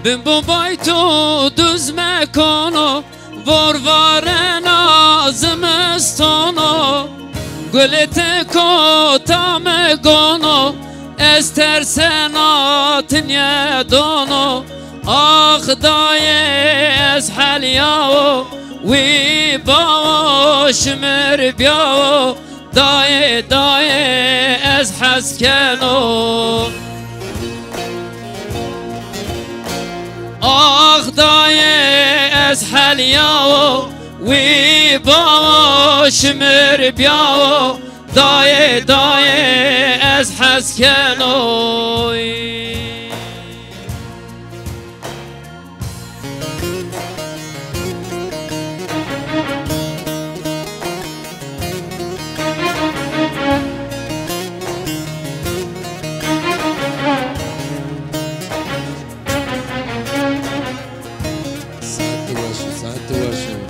Bimbo bay to duz mekono, vor varena zimistono, gulê ti kota mi gono, ez tersena ti nêdono. Ax dayê ez helyawo, wî bawo şimir bîyawo, dayê, dayê ez hes keno. Ax dayê ez helyawo, wî bawo şimir bîyawo, dayê, dayê ez hes keno. Saet weş o, saet weş o.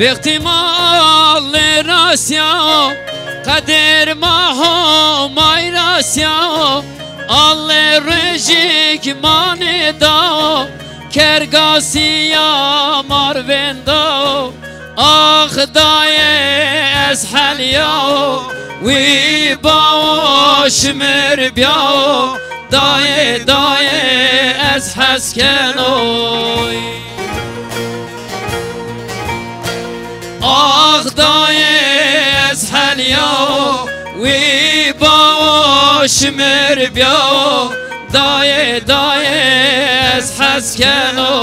Bextê ma Allê ra sîya o, qeder ma Homay ra sîya o, Allê rejik ma nêda o, kerga sîya ma rê vênda o. Ax dayê ez helyawo, wî bawo şimir bîyawo, dayê, dayê ez hes keno. Ax dayê ez helyawo, wî bawo şimir bîyawo, dayê, dayê ez hes keno.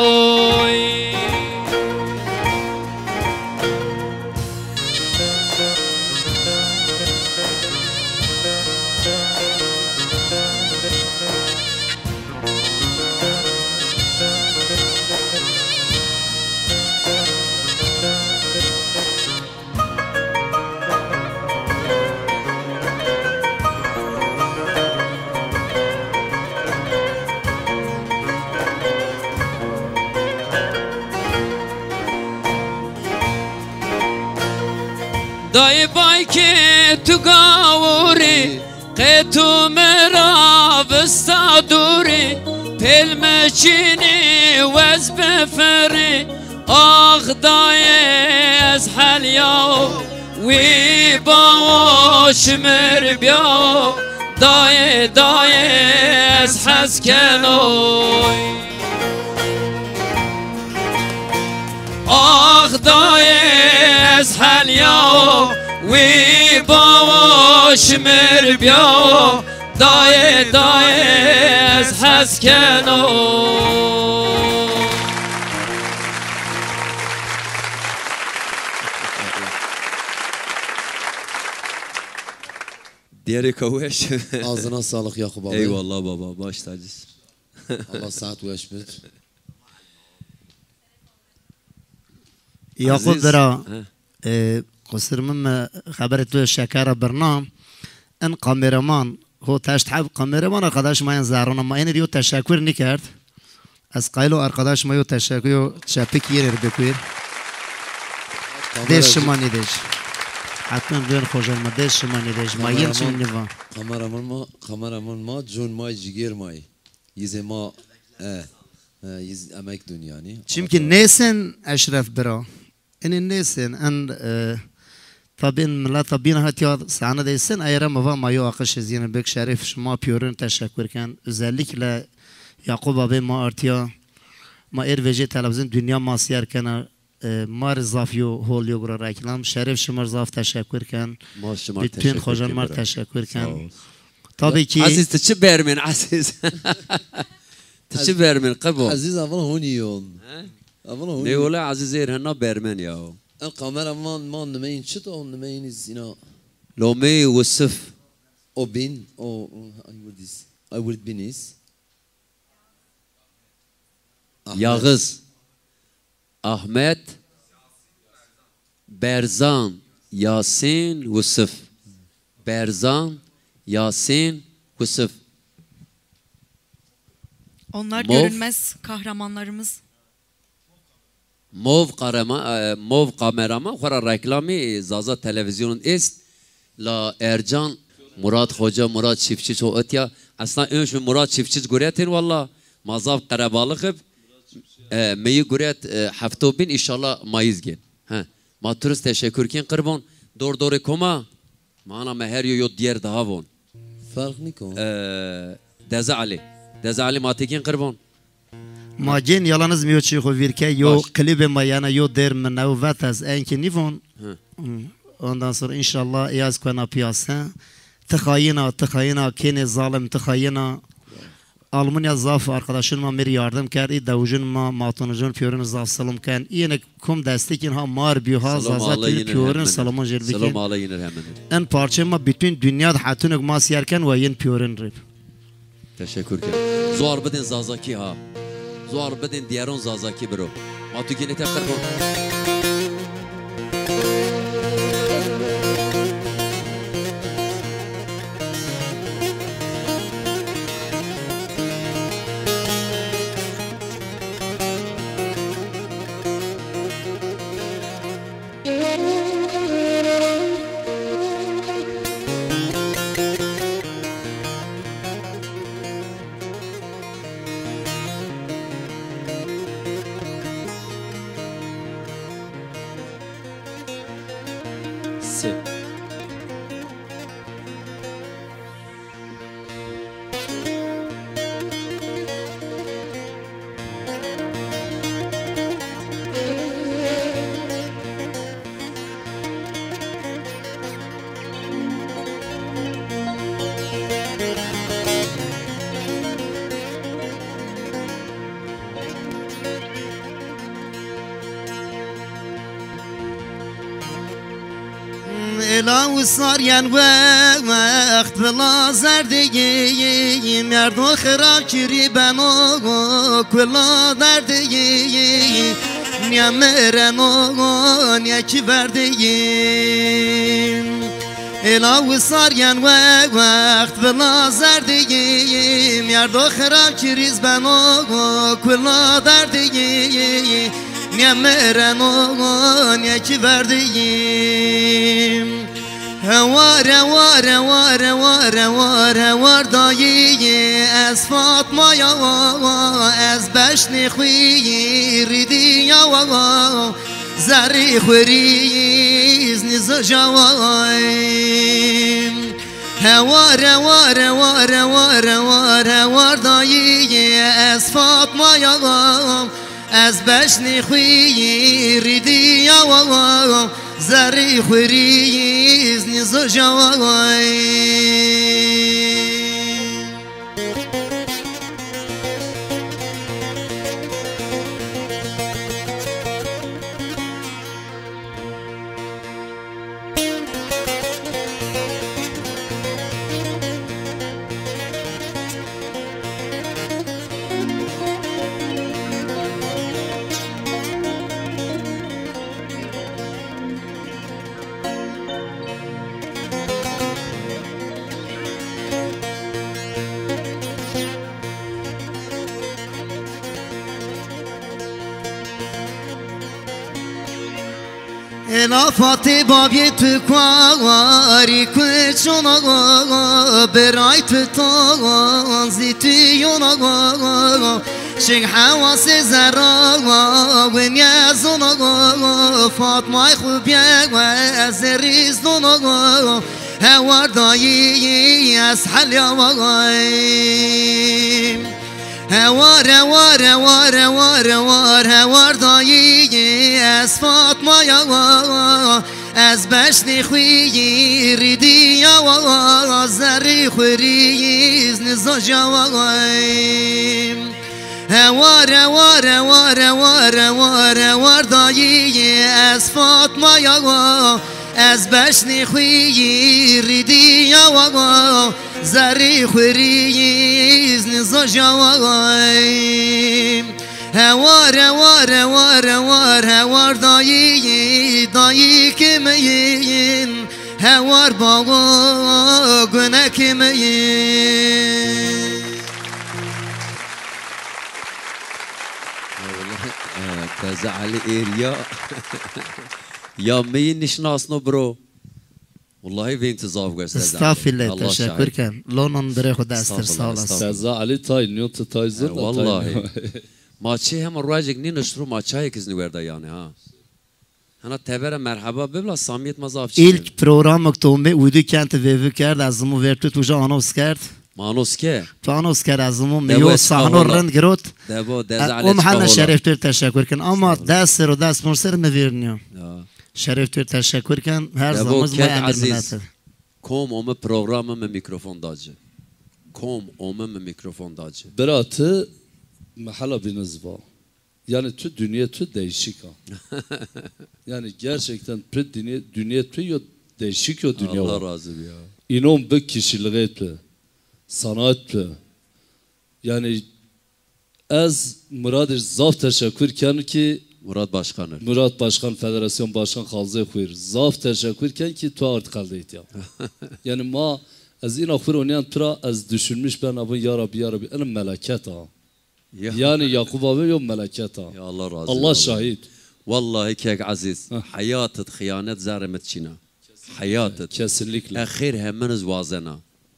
Dayê bay ke tu gawurî, qe tu mi ra vista dûrî, pêl mi çinî wez bifirî. Ax dayê ez helyawo, wî bawo şimir bîyawo, dayê, dayê ez hes keno. Ax dayê ez helyawo, wî bawo şimir bîyawo, dayê, dayê ez hes keno. Diyarê ka weş. Ağzına sağlık Yakup abi. Eyvallah baba, baş tacısın. Allah saat weş bit. Yaqub Aziz, bira, he. E, qusir min mi xeberê tu şekera birna. En kameraman, ho teşt heb kameraman arkadaş ma en zerrana ma en diyo teşekkür nikerd. Ez qaylo arkadaş ma yo teşekkür yo çepik yeri bikuir. Kamera- Dêş şima nêdêş. Hatun dön xojan ma dêş şima nêdêş. Ma yil çim niva. Kameraman ma, kameraman ma, con may, cigêr may. Yizê ma, e, e, yiz emek dun yanî. Çimkî nêsin Eşref bira. Enê nêsin, en, e, tabî en mileta bîn hatiya sahne de sin, ey ra mi va ma yo aqişê zîne bik şerîf şima pîyorin teşekkür ken. Özellikle Yakup abi ma artiya, ma êr vejê televîzyon dünya ma sîyer kena. E, ma rê zaf yo hol yo gura reklam. Şeref şima rê zaf teşekkür ken. Ma şima rê teşekkür ken. Bütün xojan ma rê teşekkür ken. Sağ ol. Tabii ki. Aziz, ti çi bermen, Aziz? Ti çi bermen, qebo? Aziz, avan honî yon. He? Avan honî. Ne ola Aziz êr hena bermen ya. El kameraman ma nimeyin çit o, nimeyin iz ina. Lomê Wisif. O bin, o, o, ay wirdis. Ay wird bin iz. Ahmet. Yağız. Ahmet. Berzan. Yasin. Wisif. Berzan. Yasin. Wisif. Onlar Mov. Görünmez kahramanlarımız. Mov qarema-, e, mov kameraman xo ra reklamî, e, Zaza televîzyonun est. La Ercan, Murat Hoca, Murat Çiftçi ço etya. Esna önş mi Murat Çiftçi guretên walla. Ma zaf qerebalix ib. E, meyi guret, e, hefto bin, inşallah mayız gên. He. Ma turist teşekkür kên qirbon. Dor dorê koma. Ma ana me her yo yo diyer daha von. Farq nîkon. Ee, Deze Ali. Deze Ali ma têkên qirbon. Ma gên yalanız mi yo çî xo vîr ke yo Baş. Klîbê ma yena yo dêr mi new vet ez enkî nîvon. Hı. Hı. Ondan sonra inşallah yaz kuena piyase. Ti xayina, ti xayina, kênê zalim, ti xayina. Almanya zaf arkadaşın ma mi rê yardım kerd. Î dewicun ma, matunicun, piyorin zaf selam ken. Î yene kum destekîn ha mar biyo ha Zaza T V piyorin selamon jêr bikîn. Selam ala yinir hemenir. En parçe ma bütün dünya de hetunuk ma siyer ken ve yin piyorin rib. Teşekkür ken. Zuar bidin Zazakî ha. Zuar bidin diyeron Zazakî biro. Ma tu gênê te qirbon. Se. Ela wisar yen we-, wext vila zerdî, merdo xirab kirî beno, kula derdî, niye mireno, niye kî verdî. Ela wisar yen we-, wext vila zerdî, merdo xirab kirîz beno, kula derdî. Niye mireno, niye kî verdî. Hewar, hewar, hewar, hewar, hewar, hewar dayî, ez Fatmaya, ez beşnê xwî rîdîya, zerrî xwirîz nîzijaway. Hewar, hewar, hewar, hewar, hewar, hewar dayî, ez Fatmaya, ez beşnê xwî rîdîya, zerrî xwirîz nîzijaway. Ela Fatê babî tu kuarî kuçûna, biray tu tazî tu yûna. Şik hewasê zerra winîye zûna, Fatmay xwu bîye we zerrî zûna. Hewar dayî ez helya vay. Hewar, hewar, hewar, hewar, hewar, hewar dayî ez Fatmaya, ez beşnê xwî rîdîya, zerrî xwirîz nîzijaway. Hewar, hewar, hewar, hewar, hewar, hewar dayî, ez Fatma ya wa, ez beşnî xwî rîdîya wa, zerrî xwirî iz nizaja wa. Hewar, hewar, hewar, hewar, hewar dayî, dayî kimeyîn, hewar bawa gune kimeyîn. Teze Ali êr ya. Ya mi yî nişnasno bro. Wellahî vên ti zaf guest. Estağfirullah, teşekkür ken. Lonon dirê xo destir, sağ olasın. Teze Ali tay nîyo ti tay zirda tay. Wellahî. Ma çi hema ruejek nînişt ro ma çayêk iz nîwerda yanî ha. Hena tevera merheba bibla samîyet ma zaf çi. İlk programık to mi udu kent vêvi kerd, ez zimû ver tu, tu ja anos kerd. Ma anos ke? Tu anos kerd, ez zimû mi yo sahno rind girot. Debo, deza. O mehel şeref tu teşekkür ken. Ama dest ser o dest pon ser mi vêrniyo. Şeref tu teşekkür ken. Her zaman ma emir minnet. Kom ome programı mi mikrofon da ci. Kom ome mi mikrofon da ci. Bira ti mehela bîniz va. Yani tu dünya tu değişik ha. Yani gerçekten tu dünya, dünya tu yo değişik yo dünya. Allah razı olsun ya. İnon bi kişiliğe tu, sanat tu. Yani ez Muradî zaf teşekkür ken ki Murat Başkanır. Murat Başkan, federasyon başkan Xalzê Xwîr. Zaf teşekkür ken ki tu artık elde et ya. Yani ma ez ina xwir oniyan tu ra ez düşünmüş ben abun ya Rabbi ya Rabbi. Ene meleket ha. Ya. Yani Yakup abi yo meleket ha. Ya Allah razı olsun. Allah şahit. Vallahi kek Aziz, hayatı hıyanet zerre mit çina. Hayatı. Kesinlikle. E xêr heminiz wazena.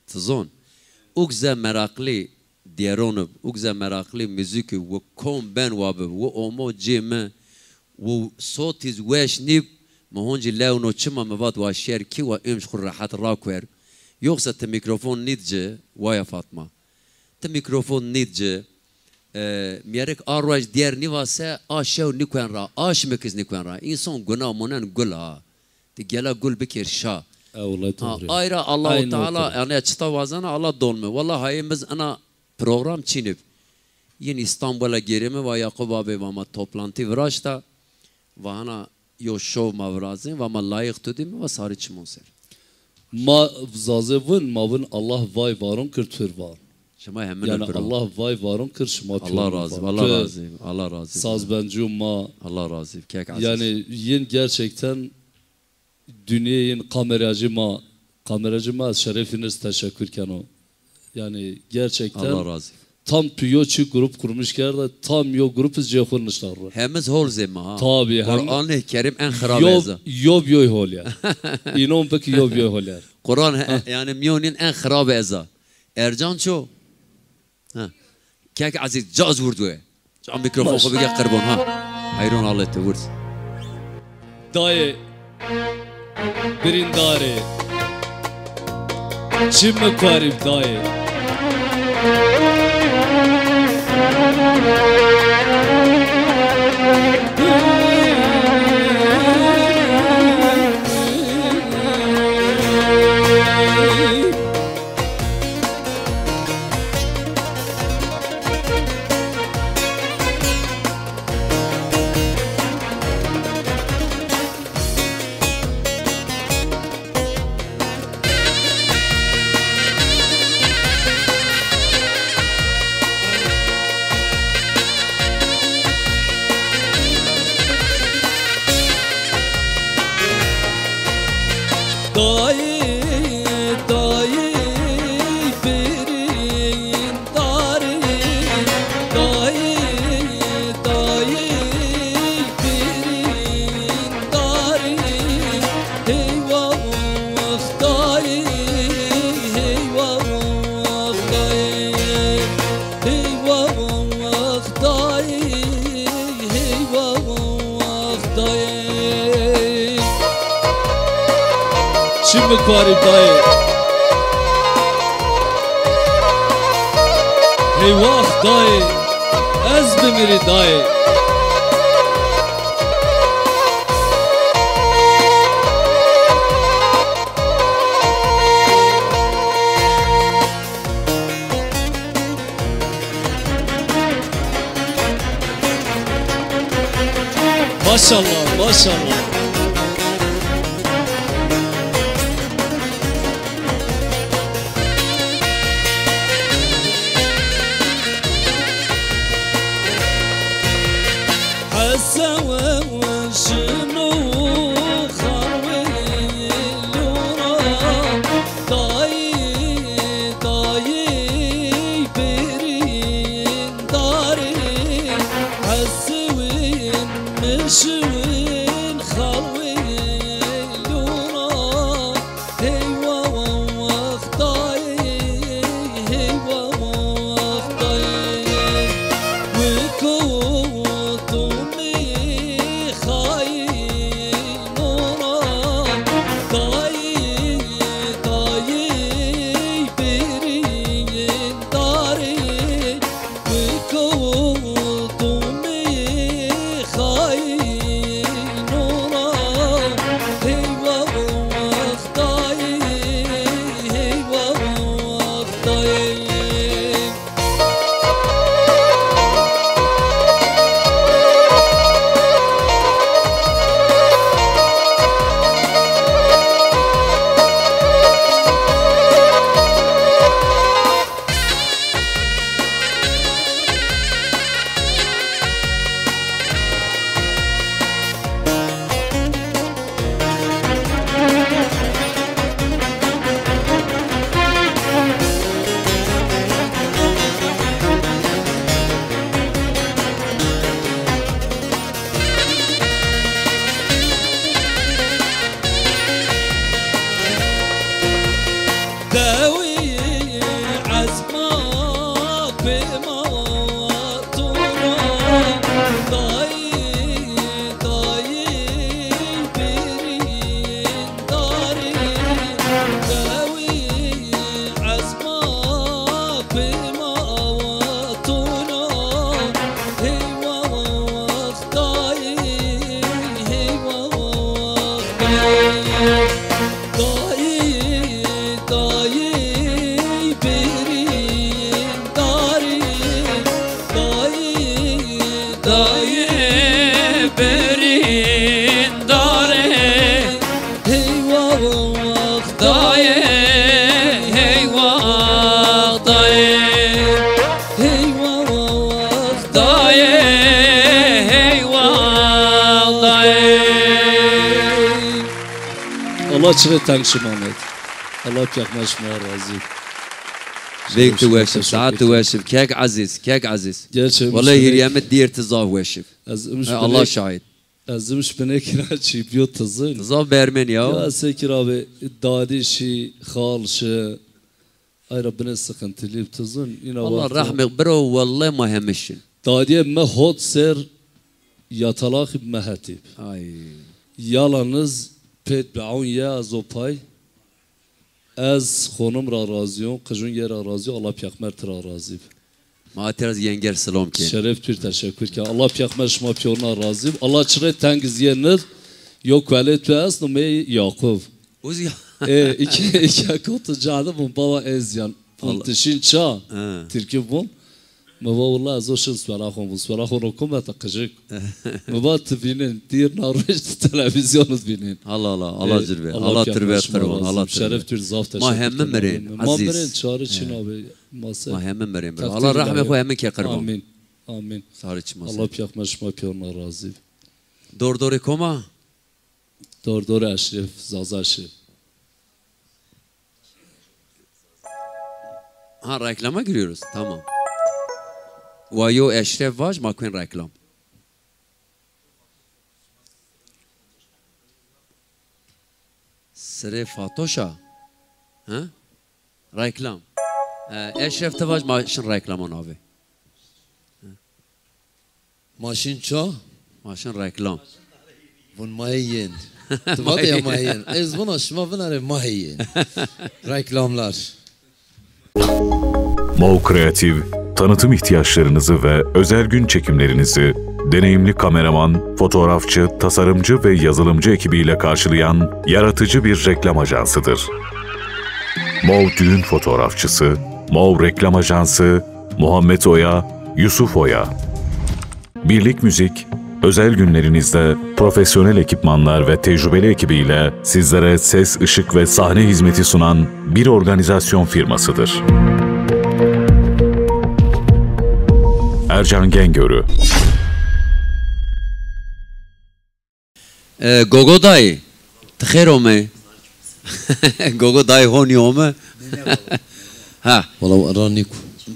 Tizon. Ugze meraklı diyeronu, ugze meraklı müzikü, wu kom ben wabi, wu omo cê mi, wu sotiz weş nib, mi honci lewno çima mi vat wa şer ki wa ümş xu rahat rakuer. Yoksa ti mikrofon nid ci, waya Fatma. Ti mikrofon nîd ci, e, mîyerik a ruej dîyer nîvase, a şew nîkuen ra, a şimik iz nîkuen ra. Însan guna monen gul a. Ti gela gul bikêr şa. Ewle doğru. Ay ra Allahu Teala, yanî çita wazena Allah dolme. Wella hayê mi iz ina program çînib. Yin Îstanbula gêrê mi va Yakup abi va ma toplantî viraşta. Va hana yo şov ma virazên, va ma layîq tu dî, mi va sarî çimon ser. Ma Zazê vun, ma vun Allah vay varon kir tu rê var. Şima hemin. Yani Allah vay varon kir şima tu rê var. Allah razı, Allah razı, Allah razı. Sazbencîyo ma. Allah razı, kek Aziz. Yani yin gerçekten dünyayın kameracı ma, kameracı ma şerefiniz teşekkür keno. Yani gerçekten Allah razı. Tam tu yo çi grup kurmuş kerda, tam yo grup iz cê xo nişta ro. Hemiz hol zê ma ha. Tabii, hem Kur'an-ı Kerim en xirab eza. Yob yoy hol ya. İnon peki yob yoy hol ya. Kur'an he, yani miyonin en xirab eza. Ercan ço? Ha. Kek Aziz caz vurdu e. Can mikrofon xo bige qirban ha. Hayron Allah te vurd. Dayê birîndarê, çi mi karîb dayê. Dayê, dayê, birîn darê, dayê, dayê, birîn darê, hey wah dayê, hey wah dayê, hey wah dayê, hey wah dayê. Çi mi karî dayê. Heywax dayê, ez bimirî dayê. Maşallah. Allah çirê teng şima nêd. Allah pêxmer şima razî. Vêg tu weş ib, saet tu weş ib. Kek Ezîz, kek Ezîz. Gerçi wellahî hîrîye mi dîr ti zaf weş ib. Ez imiş Allah şahid. Ez imiş binêkî ra çî bîyo ti zin. Ti zaf bermenî ya. Ya sekî ra be dadî şî, xal şi. Ay ra binê sıkıntılî bi ti zin. Îna Allah rehmê biro, wellahî ma hemiş şin. Dadîyê mi hot ser yatalaxî bi mi hetî bi. Ay. Yalaniz pêt bi ewn ye ez o pay. Ez xonum ra razî yon, qijun ye ra razî yo, Allah pêxmer ti ra razî bi. Ma ti ra zî yenger silom kên. Şeref pîr, teşekkür ke. Allah pêxmer şima pîyorina razî bi. Allah çirê teng zî yê nid, yo kuelê tu est, nomê Yaqub. Uzî. E, iki, iki kotu cadı bun, baba ez yan. Bun Allah. Tişin ça, he. Tirkî bun. Mi va willa ez o şin suela xo bû. Suela xo no kom eta qijik. Mi va ti vînin, dîr na roj ti televîzyonu vînin. Allah Allah, Allah cir be. Allah tirbet qirwan, Allah tirbet. Şeref tu zaf teşekkür. Ma hemi mirên, Ezîz. Ma mirên, çare çin abi. Ma hemi mirên. Allah rehmê xo hemi ke qirwan. Amin. Amin. Sarê çima. Allah pêxmer şima pêxmer razî. Dor dorê koma? Dor dorê Eşref, Zaza Eşref. Ha, reklama giriyoruz. Tamam. Wa yo Eşref vaj, ma kuen reklam. Sirê Fatoşa. Ha? Reklam. E, Eşref ti vaj, ma şin reklaman abi. Ma şin ça? Ma şin reklam. Vun ma hê yên. Ti vate ya ma hê yên. Ez vuna şima vinarê ma hê yên. Reklamlar. Mov Kreatif, tanıtım ihtiyaçlarınızı ve özel gün çekimlerinizi deneyimli kameraman, fotoğrafçı, tasarımcı ve yazılımcı ekibiyle karşılayan yaratıcı bir reklam ajansıdır. Mov Düğün Fotoğrafçısı, Mov Reklam Ajansı, Muhammed Oya, Yusuf Oya. Birlik Müzik, Özel günlerinizde profesyonel ekipmanlar ve tecrübeli ekibiyle sizlere ses, ışık ve sahne hizmeti sunan bir organizasyon firmasıdır. Ercan Gengörü. E, Gogo dayı, ti xêr ome. Gogo dayı honî ome. Ha. Wala ra nîku.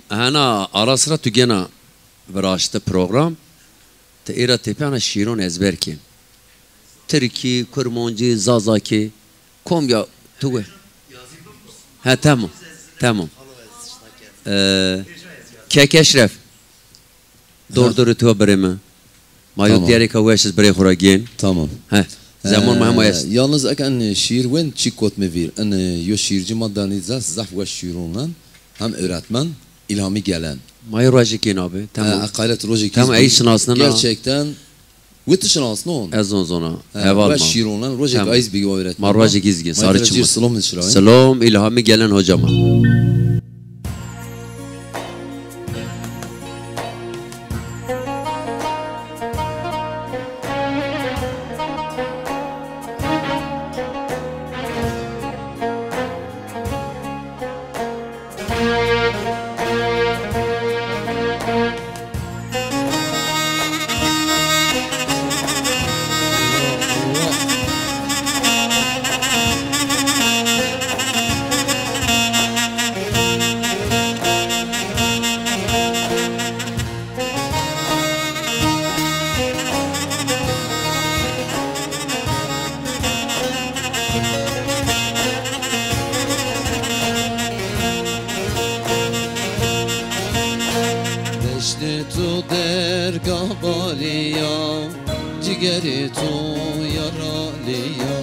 Hena ara sıra tu gena viraşte program. Ti êra tepîya na şîron ezber kên. Tirkî, kurmancî, zazakî. Kom ya tu we. Ha, tamam. Tamam. E, Kek Eşref. Dor dor tu birê mi. Ma yo diyarêka weş iz birê xo ra gên. Tamam. He. Zemon ma hema est. Yalnız ek en şiir wen çî kot mi vîr. En yo şiirci ma danî zaf, zaf weş şiiron wen. Hem öğretmen İlhami Gelen. Ma yo rojê kên abi. Tamam. E, qayret rojê kên. Tamam, ey şinasnena. Gerçekten Wê ti şinasnon? Ez zon zona. Heval ma. Weş şiron lan, rojek ayız bigi öğretmen. Ma rojek iz gin, sarı çima. Silom nişra. Silom, İlhami Gelen hocama. Deştê to derga balîya, cigerê to yaralîya.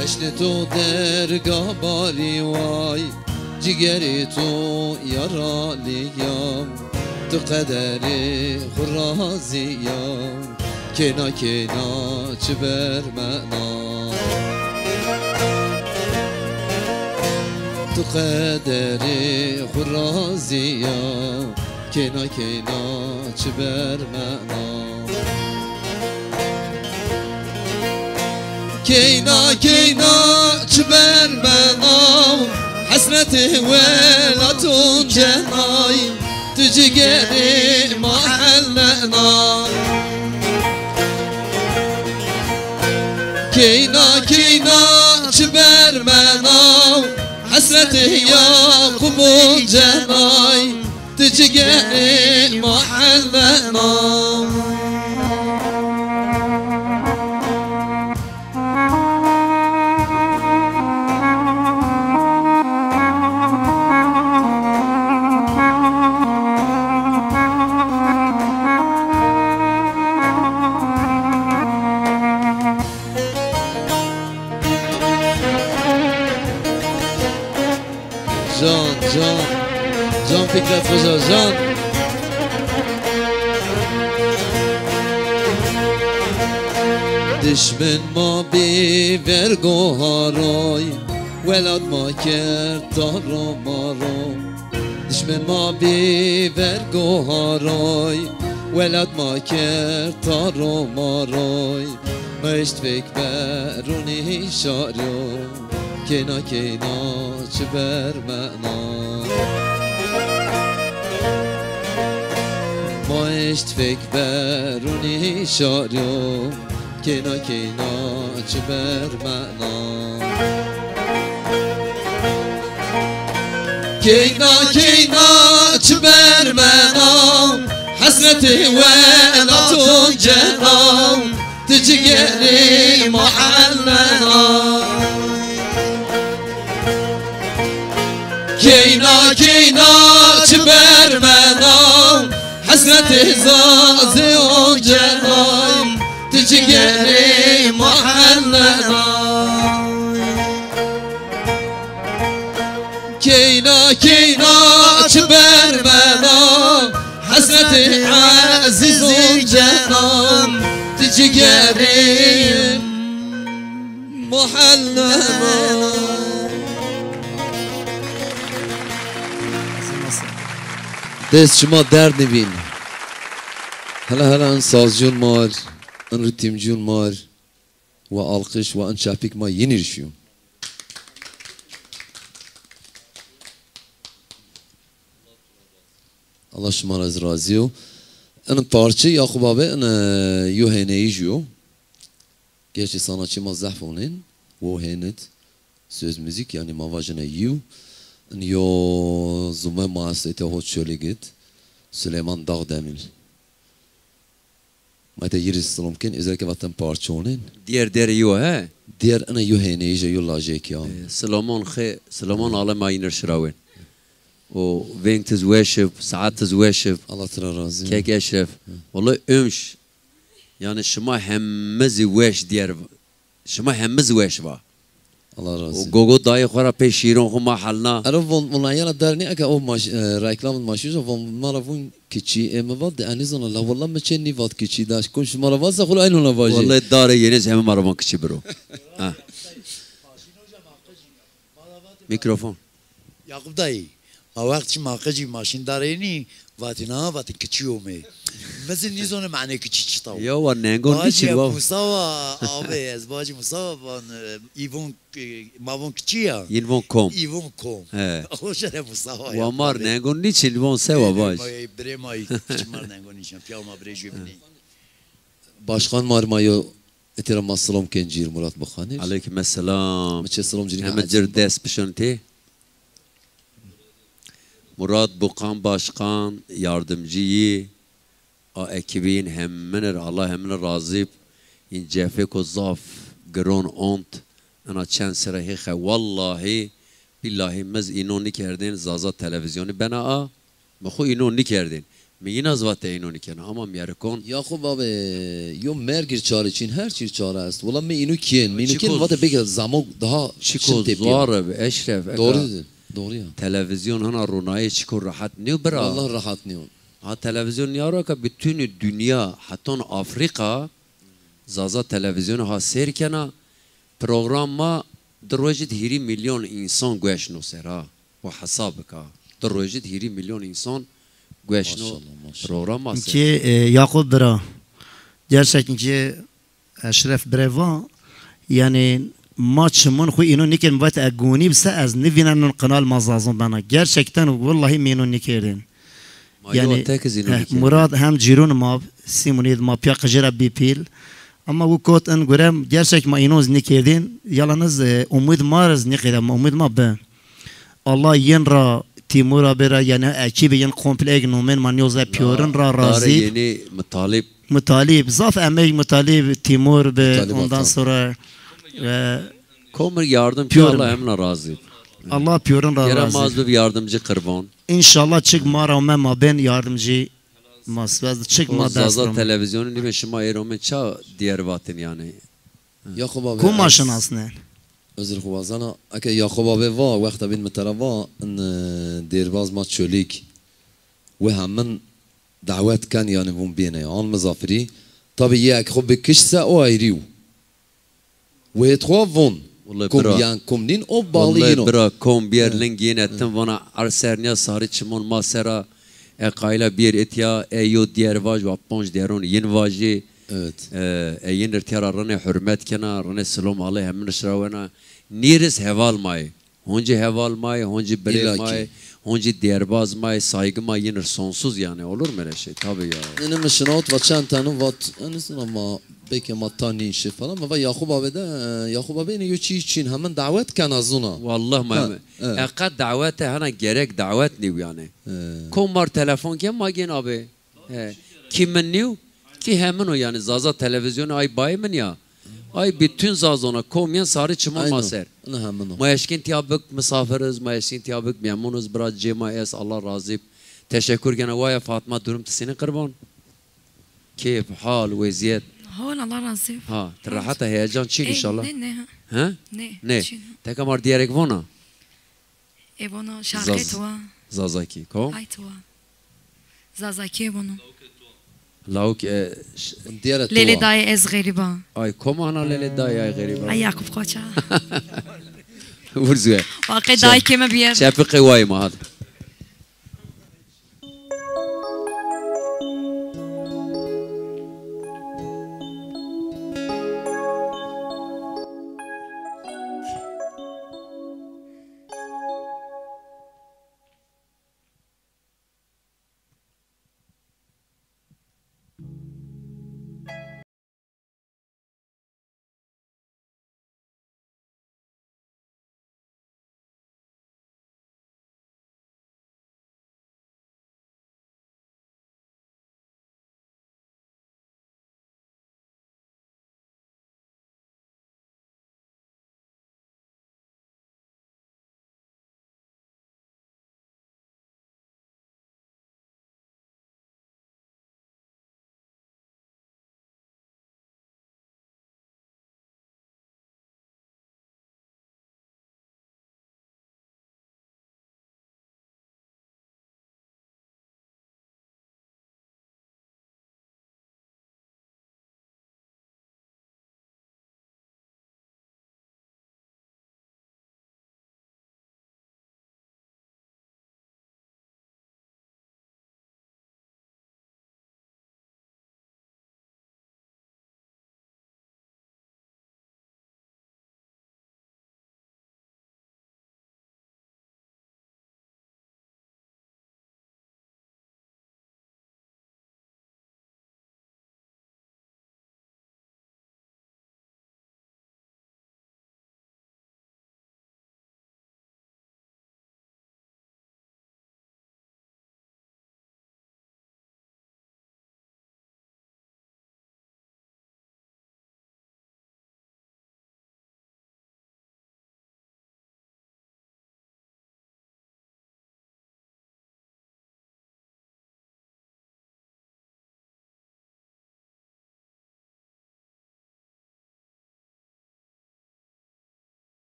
Deştê to derga balî way, cigerê to yaralîya. Tu qederê xwu razîya. Kêna kêna çi bermena. Tu qederê xwu razîya, kêna kêna çi bermena. Keyna keyna çi bermena, hesretê welaton cenay. Tu cigerê ma hellena. Keyna keyna çi bermena, hesretê Yaqubon cenay. Tu cigerê ma hellena. Can, can. Can Fikret Hoca, can. Dişmen ma bî ver goharoy, welat ma kerd taro maro. Dişmen ma bî ver goharoy, welat ma kerd taro maroy. Ma eşt fek berunî şaryo. Keyna keyna çi bermena. Ma eşt fek berunî şaryo. Keyna keyna çi bermena. Keyna keyna çi bermena. Hesretê welaton cenam. Ti cigerê ma hellena. Keyna keyna çi bermena, hesretê zazê o cenam, ti cigerê ma hellena. Keyna keyna çi bermena, hesretê ezîzon cenam, ti cigerê ma hellena. Dest şima derd nibîn. Hele hele in sazcûn mar, in ritîmcûn mar, wa alqış, wa in çepik ma yinî rişîyo. Allah şima ra ez razî yo. In parçe Yaqub abi in, e, yo hêneyî jî yo. Gerçi sanatçî ma zehf onên, wo hênit, söz müzik, yanî ma vajine yiw. In yo zume maestro ete ho Çolîg id, Süleyman Dağdemir. Ma ete yirî silom ken, özellikle vaten parçonên. Diğer deri yo he? Diğer ina yo hêneyîje, yo lajekî ya. E, silomon xe, silomon alema yinir şirawên. O veng tiz weşib, saat tiz weşib. Allah tira razî. Kek Eşref. Vallahi ömş. Yani şima hemmi zî weş diğer. Şima hemiz weş va. Allah razı olsun. O gogo dayê xo ra pê şîron xo ma helna. Ero von, von ayana der ne aka o maş, e, reklam maşî von ma ra von kiçî, e, mi vat de, e, nizana la walla mi çê nîvat kiçî da. Kon şima ra vasa xo aynı ona vajî. Vallahi dare yeniz hemi ma ra von kiçî biro. Ha. Mikrofon. Yakup dayı, ma wext çi ma qicî maşîn darênî, vatî na, vatî kiçî omê. Mi zî nîzonî mane kiçî çita wo. Ya wa nengon niçin wa? Musawa abi, ez bacî Musawa van, e, îvon, e, ma von kiçî ya. Yin von kom. Îvon kom. He. O şere Musawa ya. Wa mar nengon niçin von sewa bac. Birê ma, birê ma kiçî mar nengon niçin. Piya ma birê jübinî. Başkan mar ma yo Etira ma silom ken cîr Murat Buxanî. Aleyküm selam. Mi çe silom cîr. Hemen cir dest pişon tê. Murat Buxan Başkan, yardımcıyı, a ekibin heminir, Allah heminir razîb. In cefêko zaf giron ont. Ina çend sere hêxe. Wallahî, billahî mi z îno nîkerdên Zaza televizyonî bena a. Mi xwu îno nîkerdên. Mi yîna zî vate îno nîkena. Ama mîyerikon. Yaqub abi, yo mergîr çare çin, her çîr çare est. Wela mi îno kên, mi îno kên vate bêke zamo daha çiko zor bi Eşref. Doğru dedin, doğru ya. Televizyon hana ronayê çiko rahat nîyo bira. Vallahi rahat nîyo. Ha televizyon nîyaro ka bütünü dünya, heton Afrika, Zaza televizyonu ha seyr kena. Program ma di rojî di hîrî milyon însan gueşno ser ha. Wa hesab bika. Di rojî di hîrî milyon însan gueşno program ma ser. Ki, e, Yaqub bira. Gerçekten ki Eşref birê va, yani ma çimon xwu îno nîkên vat e gonî bise ez nivînen non kanal ma Zazon bena. Gerçekten wellahî mi îno nîkerdên. Ma yo tek zî nîkerdên. Murad hem cîrûn ma, Sîmonî ma piya qijêra bî pîl. Ama wu kot in gure gerçek ma înon zî nîkerdên. Yalaniz, e, umîd ma riz nîqêda, ma umîd ma bi. Allah yin ra, Timur abi ra, yani ekîbê yin komple eg nomên ma nîyoze piyorin ra razî. Yeni Mutalib. Mutalib. Zaf emek Mutalib, Timur bi, ondan sonra, e, Komir yardım ki Allah hemna razî. Allah piyorin ra razî. Gere ma zî bi yardımcı qirban. İnşallah çik ma ra ome ma bên yardımcı ma swez çik ma dest. Zaza televizyonu nîme şima êr omên ça diyer vatin yani. Yaqub abi. Ku ma şinasnen? Özür xwu wazena. Eke Yaqub abi va, wexta bîn mi tera va, in, e, dêrbaz ma Çolîg. We hemin dawet ken yani vun bêne. An mizafirî. Tabi yê ek xwu bi kiş se o ayrî yo. Wêt xwu von. Kom yan kom nîn o bağlı yîn o. Bira kom biyer ling yêne tim vana er serniya sarî çimon ma sera e qayla biyer etiya e yo diyer vaj wa ponc diyeron yin vajî. Evet. E, e yin irtiya ra rine hurmet kena, rine silom alê hemin şira wena. Nîris heval mayê. Honcî heval ma yê, honcî birê ma yê, honcî dêrbaz ma yê, saygı ma yinir sonsuz yani. Olur mu öyle şey? Tabii ya. Nê, nê, mi şinawit va çend tenu vat, en azından ma belki ma ta nîşi falan. Mi va Yaqub abi de, e, Yaqub abi ne yo çî çin hemen davet kena zuna. Wallah ma, e, qet dawete hena gerek davet nîyo yani. Kom mar telefon ke ma gên abi. He. Kî min nîyo, kî hemin o yani Zaza televizyonu ay bayê min ya. Ay bütün Zazona kom yen sarî çimon ma ser. Ma eşkên tiya bik misafir iz, ma eşkên tiya bik memnun iz, bira cê ma est, Allah razî b. Teşekkür gene waya Fatma durum ti sînin qirban. Keyf, hal, weziyet. Hol, Allah razî b. Ha, ti rahat a, heyecan çin inşallah. Ne, ne, ha. Ha? Ne. Teka mar diyerek vona. E vona şarkê tuwa. Zazakî, kom? Ay tuwa. Zazakî e vono. Lawik, e, Lele dayê ez xerîb a. Ay, kom ana Lele dayê ay xerîb a? Ay Yakup Koça. Vurzuye. Waqê dayê keme biyer. Çepi qewayê ma hal.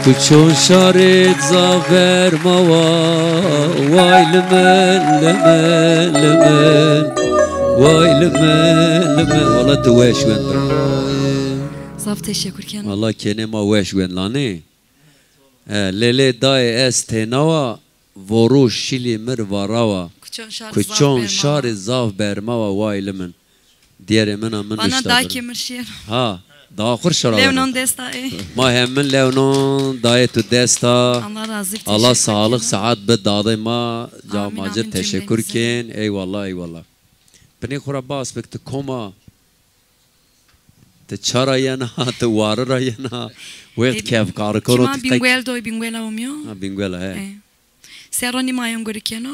Kuçon şarê zaf berma wa, way limin, limin, limin. Way limin, limin. Wala tu weş wend bira. Zaf teşekkür kena. Wala kenê ma weş wend lanê. E, lê lê dayê ez têna wa, voru şilî mir vara wa. Kuçon şarê zaf berma wa, way limin. Diyerê min a, min nuşta. Vana dayê ke mir şêr. Ha, daha xur şara. Lew non desta ey. Ma hemin lew non dayê tu desta. Allah razı olsun. Allah sağlık, sıhhat bi dadê ma. Ca ma ci teşekkür kên. Eyvallah, eyvallah. Binê xura bas bik, tu koma. Ti ça ra yena, ti wari ra yena. Wext kefkar koro. Çima Bingwel doy, Bingwela omîyo. Ha, Bingwela, he. E. Serro nîma yon gurî keno.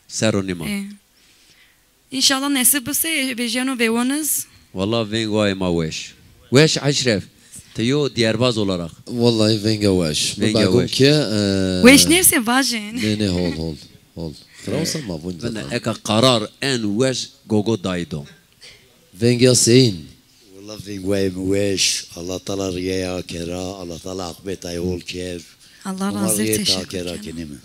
Serro nîma. E. İnşallah nesip bise, vejyeno vewon iz. Walla veng wayê ma weş. Weş Eşref. Ti yo diyerbaz olarak. Wallahî venga weş. Venga weş. Ke, e, weş nêse vajin. Nê, nê, hol, hol, hol. Xiraw sa ma vun zaten. Eka karar en weş Gogo dayî do. Vengya seyîn. Walla veng wayê mi weş. Allah Teala riyaya kera, Allah Teala aqibetay hol ker. Allah razı olsun. Teşekkür ederim. Kenê mi.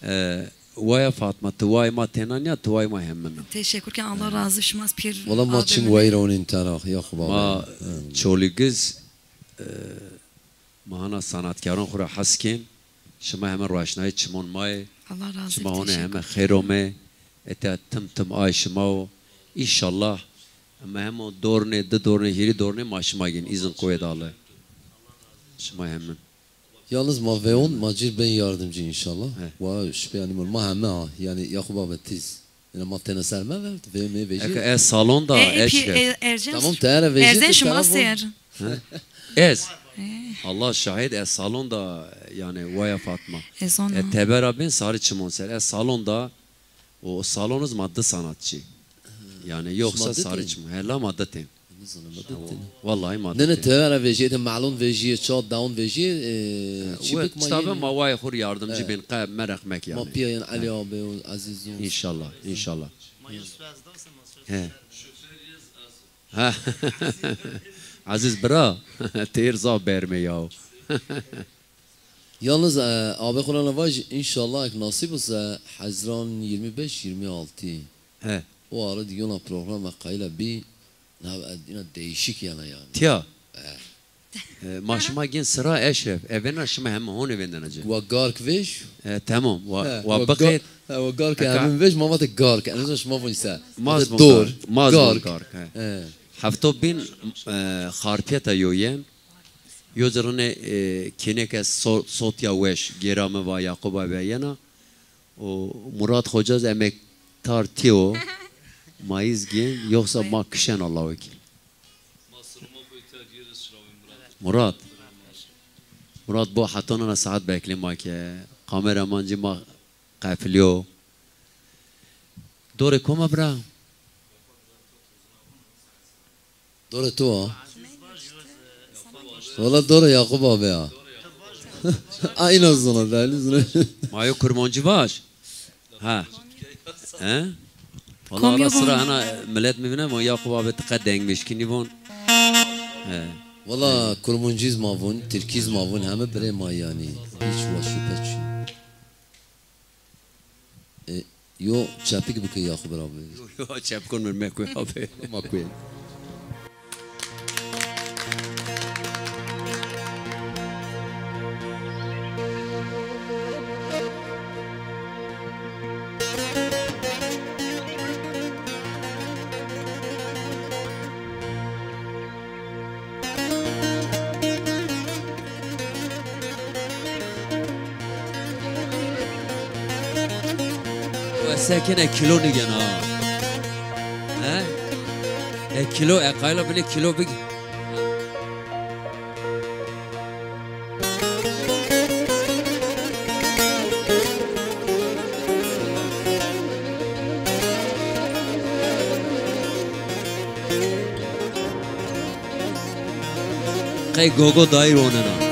E, waya Fatma, ti wayê ma têna nîya, ti wayê ma hemin a. Teşekkür ederim. Allah razı olsun. Şima pir. Walla ma çim wayî ra onîn tera, Yakup abi. Ma Çolîgiz, e, ma hana sanatkaron xwu ra hes kên. Şima heme roşnayê çimon ma yê. Allah razı olsun. Şima hone heme xêr omê. Ete tim tim ay şima o. İnşallah. Ema hemo dornê, di dornê, hîrî dornê ma şima gên. İzin quwê dale. Şima hemin. Yalnız ma veon, ma cir bên yardımcı inşallah. He. Wa şüphe yanî ma heme ha. Yanî Yakup abi tiz. Yanî ma tena ser me ver, ve me vejî. Eke ez salon da, e, e, Eşref. E, Ercan, tamam, te era vejî, Ercan şima ser. He? Ez. E. Allah şahid, ez salon da, yanî waya Fatma. Ez ona. E, tebera bin sarı çimon ser. Ez salon da, o salon iz ma di sanatçı. Yanî yoksa sarı çimon. Hela ma di tên. Nizana ma di tên. Wallahî ma di tên. Nene, tevera vejîye de malon vejîye, çat dawn vejîye, e, çi bik ma. Tabi ma wayê xur yardımcı bin, qe mereq mek yanî. Ma piya yanî Ali abi o, Aziz o. İnşallah, inşallah. He. Ha. Aziz bira, teyir zaf berme yaw. Yalnız, e, abi xurana vaj, inşallah ek nasip olsa Haziran yirmi beş yirmi altı. He. O ara di yona programa qayla bi, na, e, yine değişik yana yani. Tiya. E. E, ma şima gên sira Eşref. Evena şima hem hone vendena ci. Wa gark vej. E, tamam. Wa, he, wa wa baqê. Ga-, he, wa gark hemin vej, ma vate gark. En azından şima vun se. Maz vun dor. Maz vun gark. Gark, he. He. Hefto bin, e, xarpiyeta yoyen. Yo zirine, e, kêneke so-, sotya weş, gêra mi va Yakup abi yena. O Murat Xoca z emektar tiyo, ma iz gên, yoksa ma kişen Allah vekil. Murat. Murat, bo heta nana saat beklê ma ke. Kameraman ci ma qefiliyo. Dorê koma bira? Dorê to a? Wala dorê Yakup abi a. A, ino zona, belli zona. Ma yo Kurmancî vaj. Ha. He? Wala ara sıra hena millet mi vîne, ma Yakup abi ti qe dengmiş kinî von. He. Wala Kurmancîz ma vun, Tirkîz ma vun, heme birê ma yanî. Hiç wa şüphe çin. E, yo çepik bike Yakup abi. Yo, yo, çepikon mi mekuy abi. Makuy. Sekine kilo nîgena. He? E, kilo, e, qayla binê kilo big. Qey Gogo dayî ronena.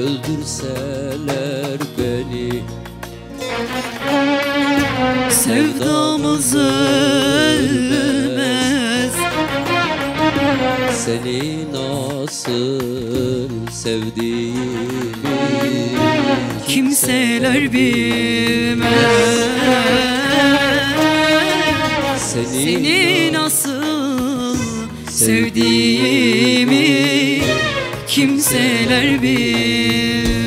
Öldürseler beni, sevdamız ölmez. Seni nasıl sevdiğimi kimseler bilmez. Seni nasıl sevdiğimi kimseler bilmez.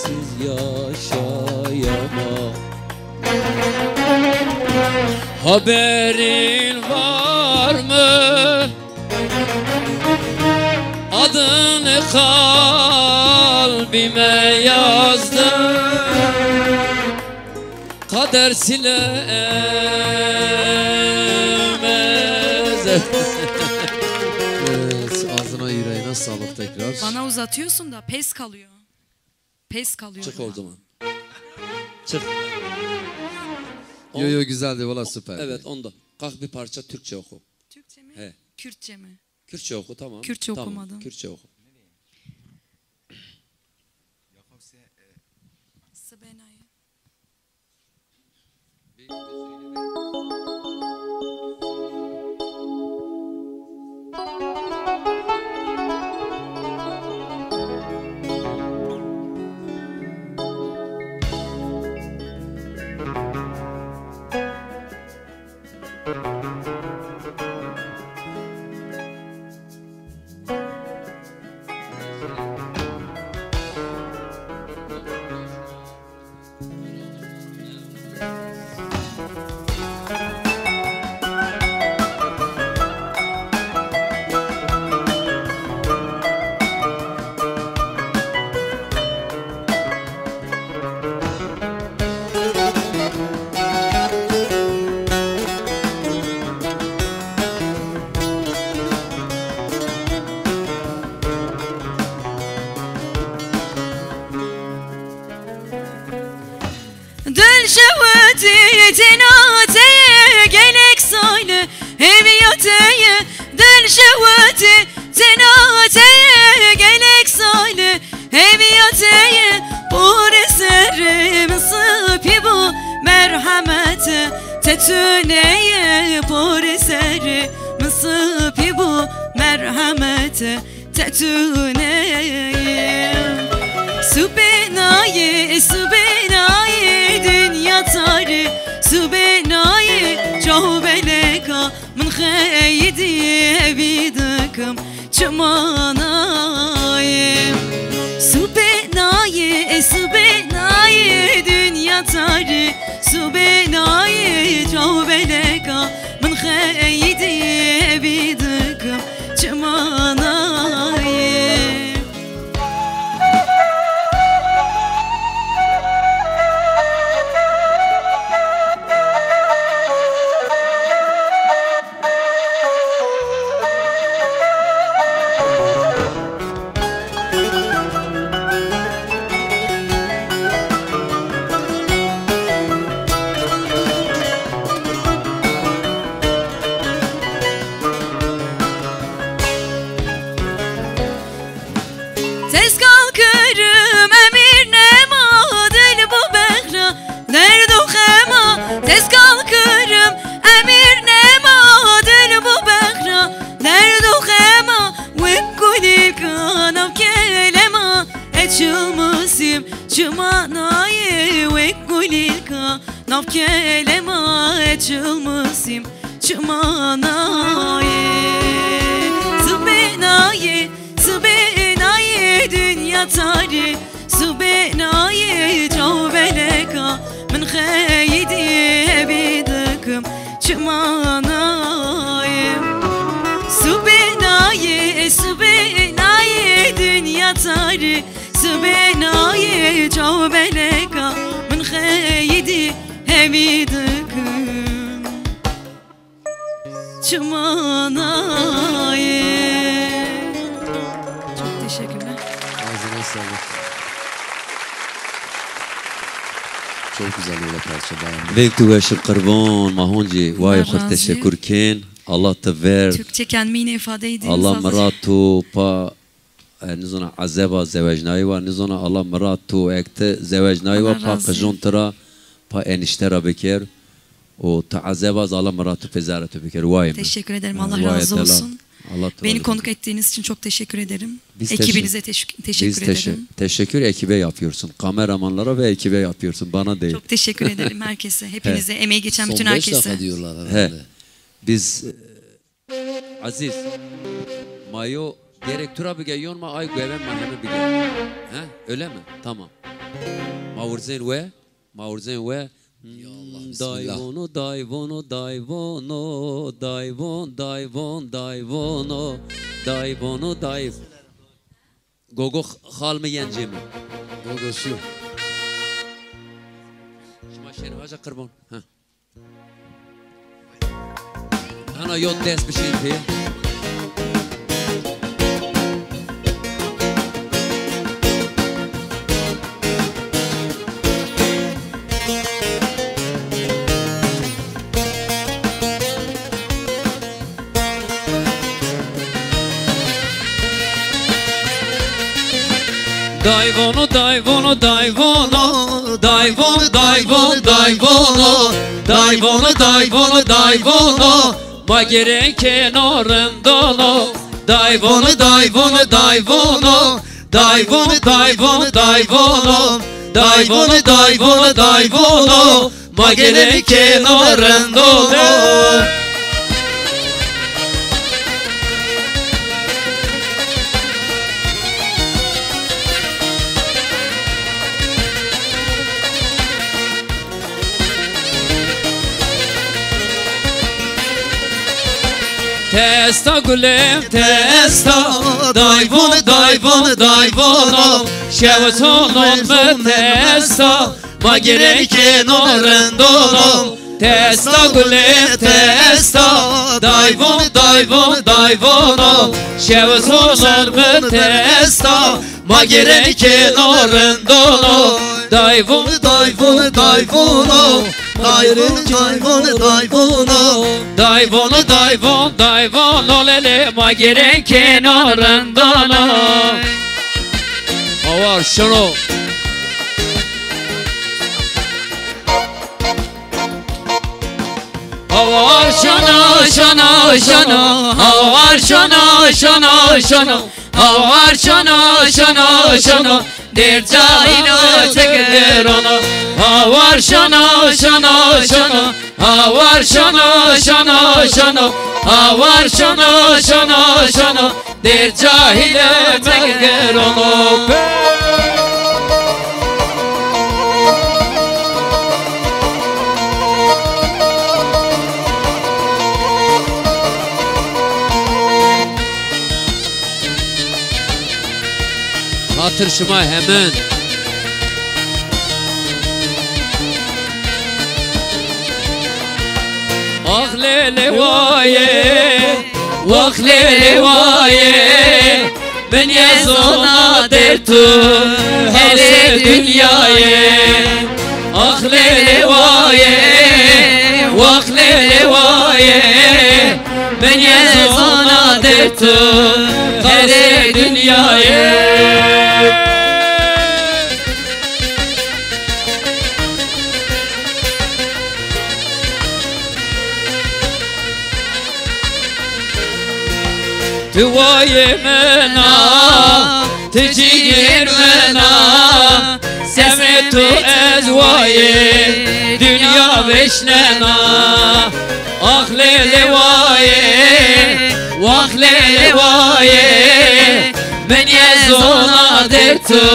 Sensiz yaşayamam. Haberin var mı? Adını kalbime yazdım. Kader silemez. Evet, ağzına yüreğine sağlık tekrar. Bana uzatıyorsun da pes kalıyor. Pes kalıyor. Çık ya. O zaman. Çık. Yo, yo, güzeldi valla, süper. Evet, onda. Kalk bir parça Türkçe oku. Türkçe mi? He. Kürtçe mi? Kürtçe oku, tamam. Kürtçe okumadım. Tamam, Kürtçe oku. Sibenayê. Dil şewitî tena teye gelek sale hevîya teye. Dil şewitî tena teye gelek sale hevîya teye. Porê serê min sipî bo merhemete te tuneye. Porê serê min sipî bo merhemete te tuneye. Subê nayê, subê nayê dinya tarî. Subê nayê çaw beleka min xeyidî hevî dikim çima nayê. Subê nayê, subê nayê dinya tarî. Subê nayê çaw beleka min xeyidî hevî dikim çima nayê. Tezgal kirim emir nema dil bu behra derd û xema. Tezgal kirim emir nema dil bu behra derd û xema. Wek gulî ka nav kelema eçilmisîm çima nayê. Wek gulî ka nav kelema eçilmisîm çima nayê. Sibê nayê, sibê nayê dinya tarî. Sibê nayê çaw beleka min xeyidî hevî dikim çima nayê. Sibê nayê, sibê nayê dinya tarî. Sibê nayê çaw beleka min xeyidî hevî dikim çima nayê. Çok teşekkürler. Ağzına sağlık. Çok güzel öyle parça, beğendim. Veng tu weşin qirban, ma honcî wayê xwu teşekur kên. Allah ti ver. Türkçe kendimi yine ifade edeyim. Allah mirat tu pa, e, nizona ezeba zewecnayî wa, nizona Allah mirat tu ek ti zewecnayî wa, pa qijon ti ra, pa enişte ra biker. O ti ezeba zî Allah mirat tu pê zerrê tu biker. Wayê mi. Teşekkür ederim. Allah razı olsun. Allah tu razı olsun. Beni konuk ettiğiniz için çok teşekkür ederim. Biz teşe- Ekibinize teşek- teşekkür ederim. Biz teşe- teşekkür ekibe yapıyorsun. Kameramanlara ve ekibe yapıyorsun. Bana değil. Çok teşekkür ederim herkese, hepinize, emeği geçen bütün herkese. Son beş dakika diyorlar herhalde. He. Biz, e, Aziz, ma yo gerek tu ra bige, yon ma ay gueven ma heme bige. He? Öyle mi? Tamam. Ma wurzên we. Ma wurzên we. Ya Allah, bismillah. Dayvono, dayvono, dayvono, dayvon, dayvon, dayvono, dayvono, day-, Gogo x-, xal mi, yencê mi? Gogo şu. Şima şêr vaja qirban. Heh. Hana yo dest bişên pê. Dayvono, dayvono, dayvono, dayvono, dayvono, dayvono, dayvono, dayvono, dayvono, ma gerên kêno rindano. Dayvono, dayvono, dayvono, dayvono, dayvono, dayvono, dayvono, dayvono, dayvono, ma gerên kêno rindano. Ti esta gulê mi, ti esta. Dayvon, dayvon, dayvono, şewisonon mi ti esta. Ma gerên kêno rindano. Ti esta gulê mi, ti esta. Dayvon, dayvon, dayvono, şewisonon mi ti esta. Ma gerên kêno rindano. Dayvon, dayvon, dayvono. Ma gerên, dayvon, dayvono. Dayvon, dayvon, dayvono lele, ma gerên kêno rindano. Awar şono. Awar şono, şono, şono. Awar şono, şono, şono. Awar şono, şono, şono, dêr cahîle çek girono. Awar şono, şono, şono. Awar şono, şono, şono. Awar şono, şono, şono, dêr cahîle çek girono. Xatir şima hemin. Ax lêlê wayê, wax lêlê wayê, mi nêzona dêr tu hesê dinyayê. Ax lêlê wayê, wax lêlê wayê, mi nêzona dêr tu hesê dinyayê. Tu wayê min a, tu cîgêr min a, semê tu ez wayê dinya vêşnena. Ax lêlê wayê, wax lêlê wayê, mi nêzona dêr tu.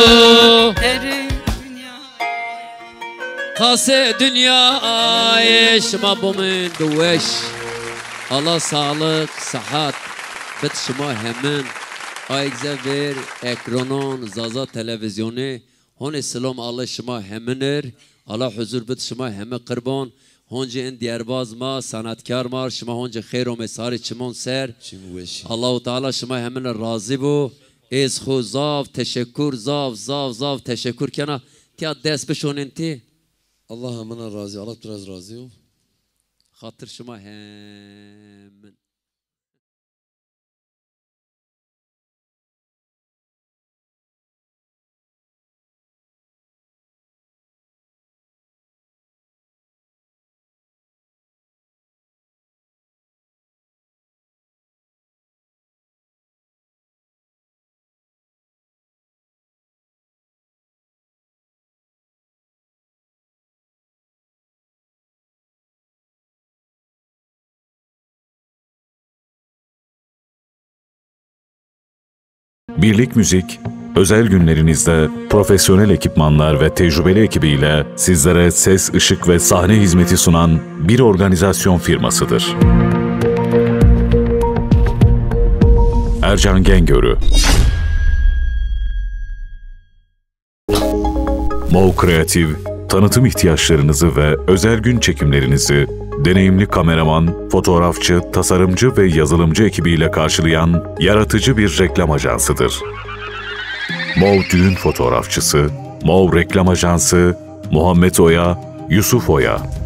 Qasê dinya ayê şima bimîn bi weş. Allah sağlık, sıhhat bid şima hemin. Ayegze ver ekronon Zaza Televizyonî. Honê silom Allah şima heminir. Allah huzur bid şima hemi qirban. Honcê in dîyerbaz ma, sanatkar ma, şima honcê xeyr omê sarê çimon ser. Çim weşî. Allahu Teala şima heminir razî bo. Ez xo zaf teşekur, zaf, zaf, zaf teşekur kena. Tiya dest bişonên ti. Allah hemina razî, Allah tu ra zî razî yo. Xatir şima hemin. Birlik Müzik, özel günlerinizde profesyonel ekipmanlar ve tecrübeli ekibiyle sizlere ses, ışık ve sahne hizmeti sunan bir organizasyon firmasıdır. Ercan Gengörü. Mov Kreativ, tanıtım ihtiyaçlarınızı ve özel gün çekimlerinizi deneyimli kameraman, fotoğrafçı, tasarımcı ve yazılımcı ekibiyle karşılayan yaratıcı bir reklam ajansıdır. Mov düğün fotoğrafçısı, Mov reklam ajansı, Muhammed Oya, Yusuf Oya.